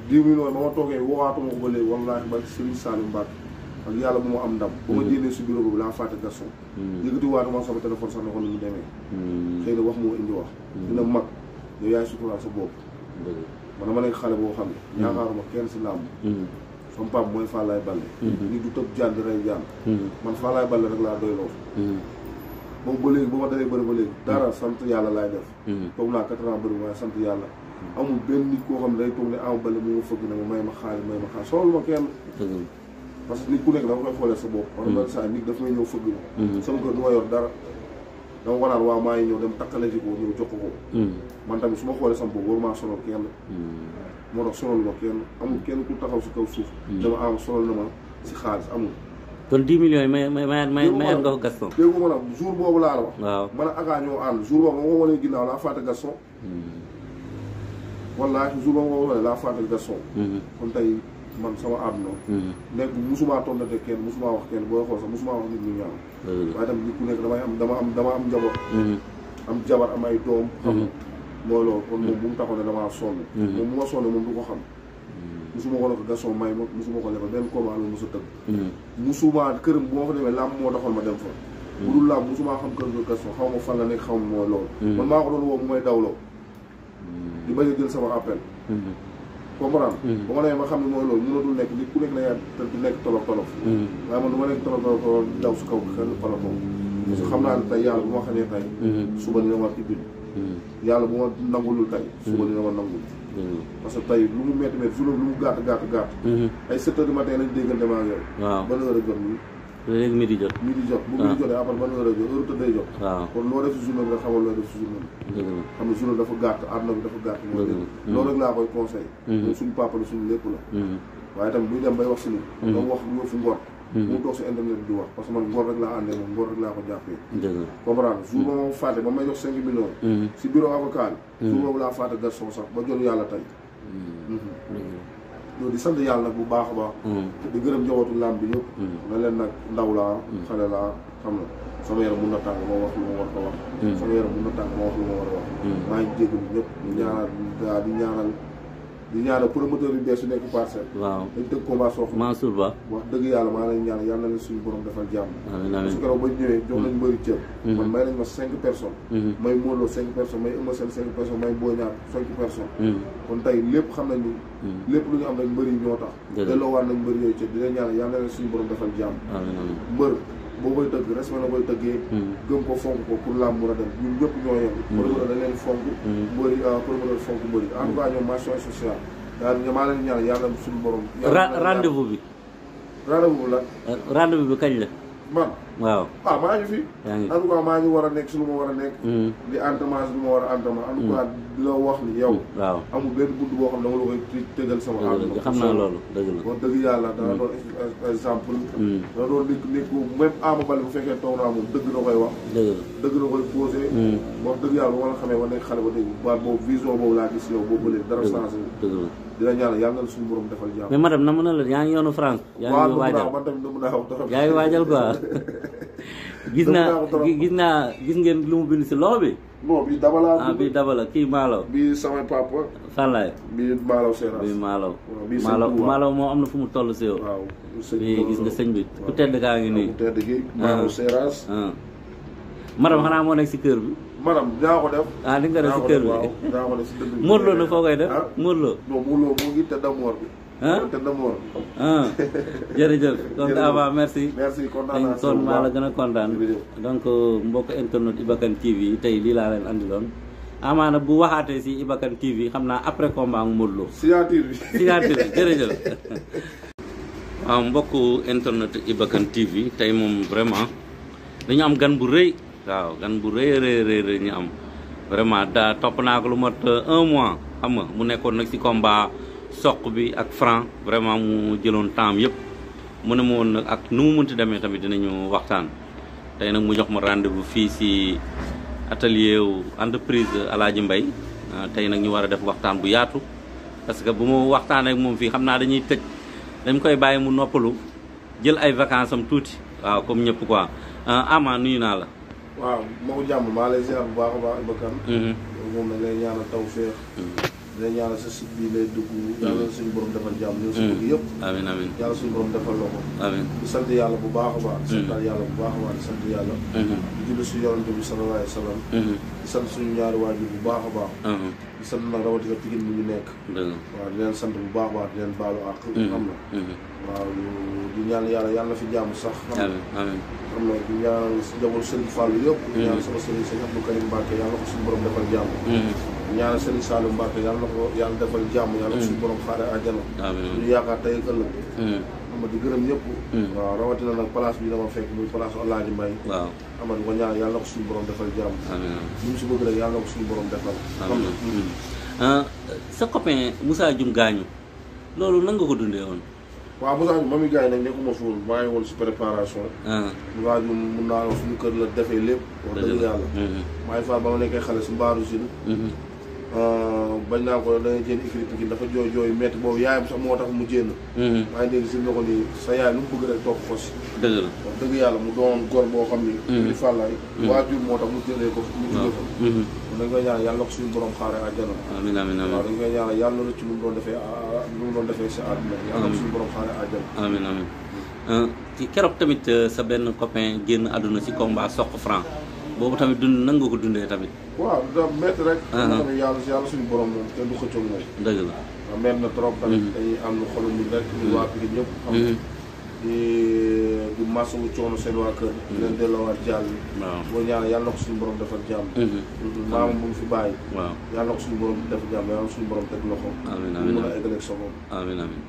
10 millions ba ma toogee woowaatuma ko ba léegi wallaahi ba Serigne Salim Mbacke ak yàlla bu ma am ndam. ba ma génnee si bureau bi laa fàtte Gaston. yëkkati waatuma sama téléphone sax ne ko ni mu demee. xëy na wax moo indi wax. dina mag yow yaay suturaal sa bopp. man dama nekk xale boo xam ne. yaakaaruma kenn si làmb. sama papa mooy Fallaye Baldé. nit du tëb jaan di rey jaan. man Fallaye Baldé rek laa doyloo. boobu ba léegi ba ma dalee bëri ba léegi dara sant yàlla laay def toog naa 4 ans bëri waaye sant yàlla amul benn nit koo xam ne day toog ne Ama Baldé mu ma fëgg ne ma may ma xaalis soxla ma kenn parce que nit ku nekk da nga koy xoolee sa bopp wala man saa nit daf may ñëw fëgg ma sama kër du ma yor dara dama wanaan waaw maa ngi ñëw dem takkale ji ko ñëw jox ko man tamit su ma xoolee sama bopp waru maa sonal kenn moo tax sonal ma kenn amul kenn ku taxaw si kaw suuf dama am sonal na ma si xaalis amul kon 10 millions yi mayaat nga ko Gaston déggu ma nag jour boobu laa la wax waaw man ak Aka ñoo ànd jour boobu ma ko wanee ginnaaw laa fàtte Gaston wallaahi jour boobu ma ko wanee laa fàtte Gaston kon tey man sama àdduna nekk musumaa tonnate kenn musumaa wax kenn booy xool sax musumaa wax nit ñu ñaaw waaye tamit nit ku nekk dama am njaboot am jabar am ay doom xam nga mooy loolu kon moom bu mu taxoon ne damaa sonn moom bu ma sonn moom du ko xam musuma ko ne ko Gaston may ma musuma ko ne ko benn combat la musa tëgg musuma këram bu ma fa demee làmb moo taxoon ma dem fa bu dul làmb musuma xam kër Gaston xaw ma fan la nekk xaw ma mooy loolu man maa ko doon woo mu may dawloo di bañ a jël sama appel comprendre ba ma nee ma xam ne mooy loolu mënatul nekk nit ku nekk na yaa di nekk tolof waaye man du ma nekk tolof di daw si kaw xel palaton parce que xam naa ne tey yàlla bu ma xamee tey suba dina ma ibbil yàlla bu ma nangulul tey suba dina ma nangul parce que tey lu mu métti journée lu mu gàtt ay 7 heures du matin lañ déggante maa ngi yow ban heure a jot nii léegi midi jot bu midi jotee après ban heure a jot heure tëddee jot kon loo def si journée bi nga xamal loo def si journée bi xam ne journée dafa gàtt àdduna bi dafa gàtt mooy loolu rek laa koy conseil moom suñu papa la suñu lépp la waaye tamit buy dem bay wax si nit nga wax lu fu ngor mu toog si internet bi di wax parce que man ngor rek laa àndee moom ngor rek laa ko jàppee comprendre jour ba ma fàtte ba may jox 5 millions si bureau avocat bi jour boobu laa fàtte Gaston sax ba jot yàlla tey loolu di sant yàlla nag bu baax a baax di gërëm njabootu làmb bi yëpp na leen nag ndaw laa xale laa xam na sama yaram mun na tàng ma wax lu ma war ko wax sama yaram mun na tàng ma wax lu ma war a wax maa ngi jégalu ñëpp di ñaanal promoteur yu bees yu nekk Parcelles waaw dañ tëgg combat sox Mansour Ba wax dëgg yàlla maa leen ñaan yàlla na leen suñu borom defal jàmm su keroog ba ñëwee jox nañ mbëri cër man may nañ ma 5 personnes may Modou Lo 5 personnes may Eumeu Sène 5 personnes may Boy Niang 5 personnes kon tey lépp xam nañ ni lépp lu ñu am nañ mbëri yi ñoo tax delloowaat nañ mbëri yooyu cër di leen ñaan yàlla na leen suñu borom defal jàmm mbër boo koy tëgg respect na koy tëggee gëm ko fonk ko pour làmb mun a dem ñun ñëpp ñoo yem promoteur dañ leen fonk mbëri promoteur fonk mbëri en tout cas ñoom mention spéciale daal maa leen ñaan yàlla suñu borom rendez-vous bi la rendez-vous bi kañ la man waaw maa ngi fi en tout cas maa ngi war a nekk si lu ma war a nekk di entraînement lu ma war a entraînement en tout cas di la wax ni yow waaw amul benn bunt boo xam ne dama la koy tëgal sama àdduna xam naa loolu dëgg la wax dëgg yàlla dana doon exemple dana doon nit ku même Ama Baldé bu fekkee toog naa moom dëgg na koy wax dëgg na koy posé wax dëgg yàlla bu ma la xamee ba nekk xale ba dégg baat boobu vision boobu laa gis yow boobu ba léegi dara changé dina ñaan yàlla na suñu borom defal jàmm mais madame na mën a la yaa ngi yoonu France yaa ngi waajal man tamit mën naa wax dara yaa ngi waajal quoi gis ngeen lu mu bind si loxo bi non bii dabala bii dabala kii Malaw bii samay papa Fallaye bii Malaw Seras bii Malaw moo am na fu mu toll si yow bii gis nga sëñ bi ku tedd kaa ngi nii ku tedd gi Malaw Seras madame xanaa moo nekk si kër bi madame dinaa ko def di nga def si kër bi dinaa ko def si dëgg bi Modou Lo nag foo koy def Modou Lo non Modou Lo mu ngi tedd moor bi tedd moor jërëjëf donc Ama merci kontaan naa kon maa la gën a kontaan donc mbokk internet Iba Kane TV tey lii laa leen andiloon amaana bu waxaatee si Iba Kane TV xam naa après combat ak Modou Lo signature bi jërëjëf waaw mbokk internet Iba Kane TV tey moom vraiment dañu am gan bu rëy waaw gan bu rëy ñu am vraiment daa topp naa ko lu mot 1 mois xam nga mu nekkoon nag si combat soq bi ak Franc vraiment mu jëloon temps yëpp mu ne ma woon nag ak nu mu munti demee tamit dinañu waxtaan tey nag mu jox ma rendez-vous fii si atelier wu entreprise Alaaji Mbay tey nag ñu war a def waxtaan bu yaatu parce que bu ma waxtaanee ak moom fii xam naa dañuy tëj dañ koy bàyyi mu noppalu jël ay vacances am tuuti waaw comme ñëpp quoi Ama nuyu naa la waaw moo jàmm maa lay ziar bu baax a baax Iba Kane moom nañ lay ñaanal tawfeex dina ñaanal sa site bi lay dugg yàlla suñu borom defal jàmm ñoo si bëgg yëpp amiin amiin yàlla suñu borom defal la ko amiin di sant yàlla bu baax a baax di santal yàlla bu baax a baax di sant yàlla di julli si yonent bi sallallahu alayhi wa sallam di sant suñu ñaari waajur bu baax a baax di sant nag rawatina Pikine bi ñu nekk waaw di leen sant bu baax a baax di leen baalu àq xam na waaw di ñaan yàlla yàlla na fi jàmm sax xam na di ñaan njaboot Serigne Fallou yëpp di ñaan sama Serigne Sëñ Abdou Karim Mbacke yàlla na ko suñu borom defal jàmm ñaanal Serigne Saliou Mbacke yàlla na ko yàlla defal jàmm yàlla na ko suñu borom xaare àjjana ñu yaakaar tey ak ëllëg xam nga di gërëm ñëpp waaw rawatina nag place bi dama fekk muy place Alaaji Mbay waaw xam nga di ko ñaan yàlla na ko suñu borom defal jàmm li mu si bëgg rek yàlla na ko suñu borom defal sa copain Moussa Dioum gaañu loolu nan nga ko dundee woon waaw Moussa Dioum ma muy gaañ nag nekkuma fi woon maa ngi woon si préparation Moussa Dioum mun naa la suñu kër la defee lépp wax dëgg yàlla maa ngi fa ba ma nekkee xale si mbaaru sin bañ naa ko da ngay jénn écrit Pikine dafa jooy jooy metti boobu yaayam sax moo tax mu jénn maa ngi dégg si na ko ni sa yaay lu mu bëgg rek topp ko si dëgg la wax dëgg yàlla mu doon góor boo xam ni di fàllaay waajur moo tax mu jëlee ko mu jóge fa dañ koy ñaan yàlla ko suñu borom xaare àjjana amiin amiin amiin waaw dañ koy ñaan yàlla rëcc lu mu doon defee si àdduna yàlla ko suñu borom xaare àjjana amiin amiin keroog tamit sa benn copain génn àdduna si combat Sokh Franc boobu tamit dund nan nga ko dundee tamit waaw da métti rek tamit yàlla suñu borom moom kenn du xëccoog moom dëgg la waaw métti na trop tamit dañuy am lu xolu ñu rek ñu waa Pikine ñëpp xam di masawu coono seen waa kër di leen delloowaat jàll bi boo ñaanal yàlla na ko suñu borom defal jàmm maamam bu mu fi bàyyi waaw yàlla na ko suñu borom def jàmm yàlla na suñu borom teg loxo amiin ñu amiin mën a eggaleeg sa bopp amiin amiin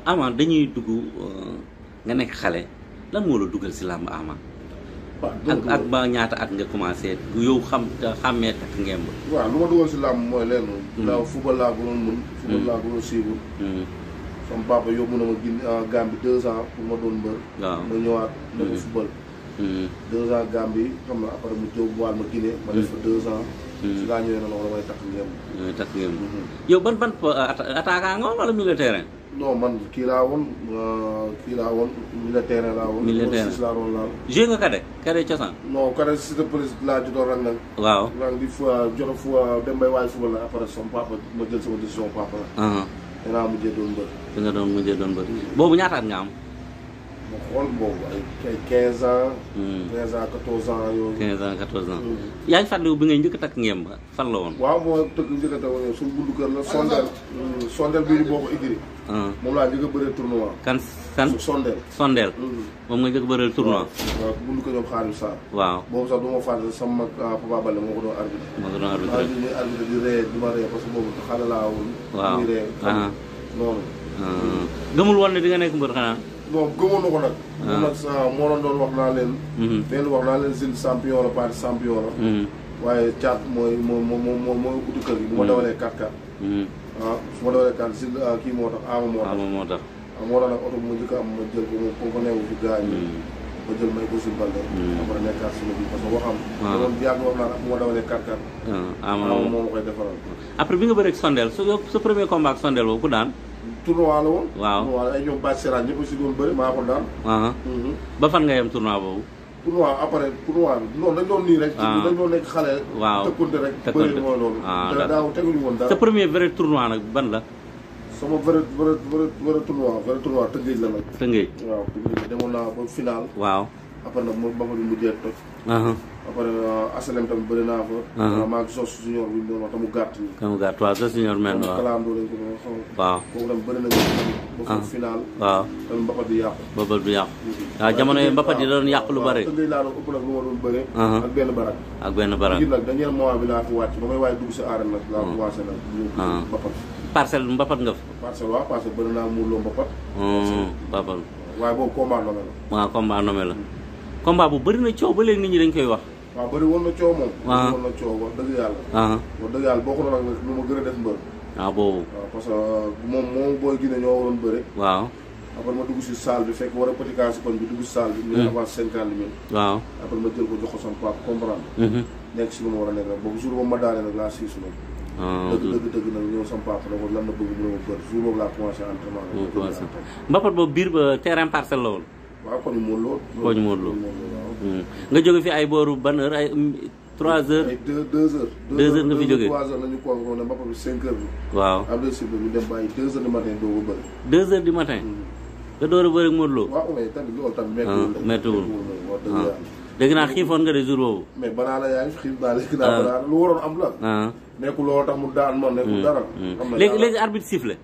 Ama dañuy dugg nga nekk xale lan moo la dugal si làmb Ama ak ba ñaata at nga commencé yow xàmmee takk ngemb waaw lu ma dugal si làmb mooy leen daaw football laa gënoon mën football laa gënoon siiwul sama papa yóbbu na ma Gambie 2 ans pour ma doon mbër waaw ma ñëwaat dafa football 2 ans Gambie xam na après mu jóg waal ma Guinée ma def fa 2 ans si laa ñëwee na la damay takk ngemb takk ngemb yow ban attaquant nga woon wala militaire non man kii laa woon militaire laa woon militaire laa woon laal joué nga cadet cosaan non cadet si de police laa jotoon rek nag waaw nag di fois jot a fois dem bay waay football la après sama papa ma jël sama décision papa la danaa mujjee doon mbër da nga doon mujjee doon mbër boobu ñaata at nga am ma xool boobu ay 15 ans 15 ans 14 ans yooyu 15 ans 14 ans yaa ngi fàttaliku bi ngay njëkk a takk ngemb fan la woon waaw moo tëgg njëkk a takk suñu bundu kër la sondeel bii di boo ko igri moom laa njëkk a bëree tournoi kan sondeel moom nga njëkk a bëree tournoi waaw bundu kër ñoom Xaadim Sarr waaw boobu sax du ma fàtte sama mag Papa Bale moo ko doon arbitre ñuy arbitre di ree di ma ree parce que boobu xale laa woon waaw muy ree noonu gëmul woon ne di nga nekk mbër xanaa bon gëmoon na ko nag moom nag moo doon wax naa leen benn wax naa leen Zil champion la parti champion la waaye caat mooy mooy utu kër gi bu ma dawalee 4-4 waaw su ma dawalee 4 Zil kii moo tax Ama moo tax moo tax moo tax nag oto bu ma njëkk am ma jël ko moom ko neewu fi gaañ ma jël may ko Zil Balde après nekkaat suma bi parce que waxam doon yàgg wax naa bu ma dawalee 4-4 Ama moo ma koy defaral après bi nga bëreeg sondeel sa premier combat ak sondeel boobu ku daan tournoi la woon waaw tournoi ay ñoom bàcc seraan ñëpp si doon bëri maa ko daan ba fan nga yem tournoi boobu tournoi après tournoi bi non dañ doon nii rek dañ doon nekk xale waaw tëkkunte rek bëri mooy loolu daaw teguñu woon dara sa premier vrai tournoi nag ban la sama vrai tournoi Tëngéej la nag Tëngéej waaw Tëngéej demoon naa ba final waaw après nag ba ma mujjee toj après asalem tamit bëri naa fa maa ngi sos junior bi ñu doon wax tamu gàtt ni tamu gàtt waaw sos junior men waaw kalandoo lañ ko doon xam waaw kooku tamit bëri nañu ba foofu final waaw tamit mbapat bi yàqu waaw jamono yi mbapat yi doon yàqu lu bëri Tëngéej laa doon ëpp nag lu ma doon bëri ak benn barak ngir nag dañu mois bi laa fi wàcc ba may waaye dugg si arène nag laa commencé nag ñëw mbapat parcelle mbapat nga fa parcelle waaw parce que bëri naa muurloo mbapat waaye boobu combat nommé la waaw combat nommé la combat bu bëri na coow ba léegi nit ñi dañ koy wax waaw bëri woon na coow moom bëri woon na coow wax dëgg yàlla wax dëgg yàlla bokk na nag lu ma gën a def mbër waaw boobu waaw parce que moom booy Guinée ñoo waroon bëri waaw après ma dugg si salle bi fekk war a petit cas si koñ bi dugg si salle bi ñu avance 50 000 waaw après ma jël ko jox ko sama papa comprendre nekk si lu ma war a nekk nag boobu jour boobu ma daane nag laa siisu nag dëgg nag ñëw sama papa da ko lan la bëgg mu ne ma bër jour boobu laa commencé entraînement mbapat boobu biir ba terrain parcelle la woon waaw koñu Modou Lo nga jóge fi ay booru ban heure ay 3 heures. ay 2 heures. 2 heures nga fi jógee 3 heures nañu ko ne mbappa bi 5 heures bi. waaw am na si ñu dem bàyyi 2 heures du matin doo ko bëri. 2 heures du matin. nga door a bëri ak Modou Lo. waaw mais tamit loolu tamit méttiwul. dégg naa xiifoon nga de jour boobu. mais banaana yaa ngi xiif naa léegi naa banaana lu waroon am la. nekkul loolu tax mu daan ma nekkul dara. léegi arbitre sifflé.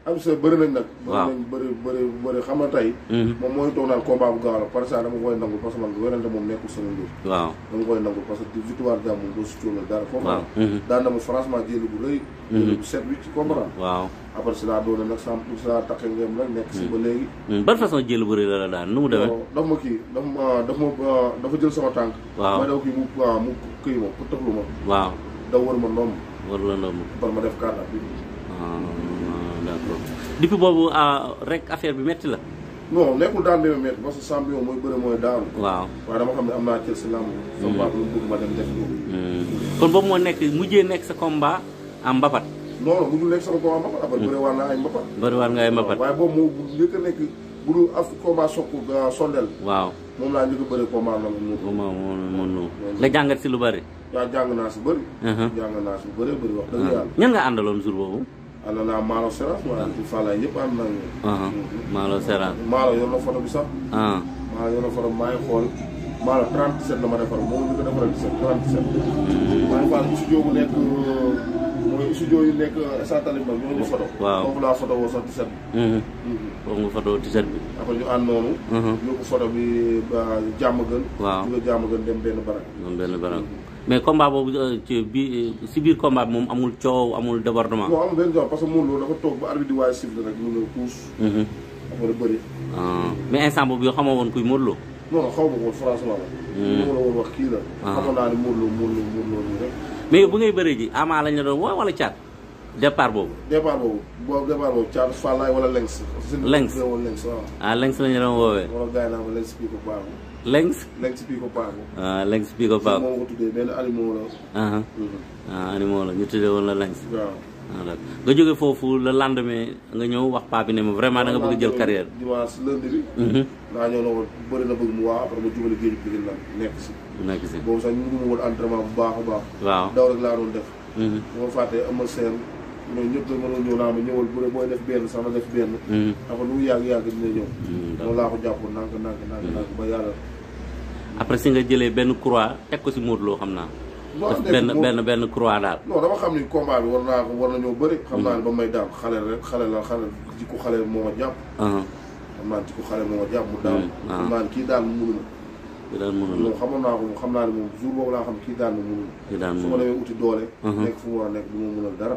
am sa bëri nañ nag. waaw bëri xam nga tey. moom mooy toog naan combat bu gaaw la parce que dama koy nangul parce que man werante moom nekkul sama mbir. waaw dama koy nangul parce que victoire jàmm moom doo si cóolal dara. waaw foofu daan na ma franchement jëli bu rëy. jëli bu set bi ci comprendre. waaw après si laa doon nag sans pour ça taxe ngeen rek nekk si ba léegi. ban façon jëli bu rëy la daan nu mu demee. dafa ma kii dafa jël sama tànk. waaw ma daw kii mu kii ma pour tëflu ma. waaw daw wër ma ndomb. wër la ndomb. par ma def kàddaa bi. d'accord depuis boobu rek affaire bi métti la. non nekkul daan demee métti parce que champion mooy bëre mooy daanu. waaw waaye dama xam ne am naa cër si làmb. sama baax lu mu bëgg ma dem def loolu. kon boobu moo nekk mujjee nekk sa combat am mbapat. non non mujjul nekk sama combat mbapat après bëre waar naa ay mbapat. bëri waar nga ay mbapat. waaye boobu moo njëkk a nekk bu dul af combat sokku sondel. waaw moom laa njëkk a bëre combat la moom nga jàngat si lu bëri. waaw jàng naa si bëri. jàng naa si bëri bëri wax dëgg yàlla. ñan nga àndaloon jour boobu. ànd naa Maalo Seras waaye ci Fallaye yëpp ànd nañu. Maalo Seras. Maalo yor na photo bi sax. Maalo yor na photo maa ngi xool Maalo 37 la ma defar moom ñu ko defaral 37. maa ngi xool studio bu nekk mooy studio yu nekk Sa Talib nag ñoo ñu photo. waaw foofu laa photo woo sax 17 bi. foofu nga photo 17 bi. après ñu ànd noonu. yóbbu photo bi jàmm gën. waaw jóge jàmm gën dem benn barak. benn barak. mais combat boobu si biir combat bi moom amul coow amul débordement. non amul benn coow parce que Modou Lo dafa toog ba arbitre di waaye siffle rek mu ñëw puus. après bëri. mais instant boobu yoo xamoo woon kuy Modou Lo. non xaw ma ko woon franchement la. li ma la woon wax kii la. xamoon naa ne Modou Lo nii rek. mais yow bu ngay bëree ji Ama lañ la doon woo wala Thiat départ boobu. départ boobu Thiat Fallaye wala Lengs. Lengs waaw. Lengs lañ la doon woowee. wala gars yi naan ma Lengs bii ko baaxul. Lengs bii ko baaxul. Lengs bii ko baaxul. moom ko tuddee benn animaux la. animaux la ñu tuddee woon la Lengs. waaw. nga jóge foofu le lendemain nga ñëw wax paa bi ne ma vraiment da nga bëgg a jël carrière. dimanche lundi bi. naa ñëw na ko bëri na bëgg mu waa après ma jubali géej bi la nekk si. boobu sax ñu ngi woon entraînement bu baax a baax. waaw daw rek laa doon def. bu ma fàttee amal seen ñoom ñëpp dañ mënoon ñëw naa ma ñëwal bu dee booy def benn sax na def benn. après lu mu yàgg dina ñëw. loolu laa ko jàppoon nànk ba yàlla. après si nga jëlee benn croix teg ko si Modou Lo xam naa. benn croix daal. non dama xam ni combat bi war na ñoo bëri. xam naa ne ba may daal xale jikko xale moo ma jàpp. xam naa jikko xale moo ma jàpp mu daal. xam naa ne kii daal mu mënul. kii daal mënul moom xamoon naa ko xam naa ne moom jour boobu laa xam kii daal mu mënul. su ma demee uti doole. nekk fu mu war a nekk du ma mënal dara.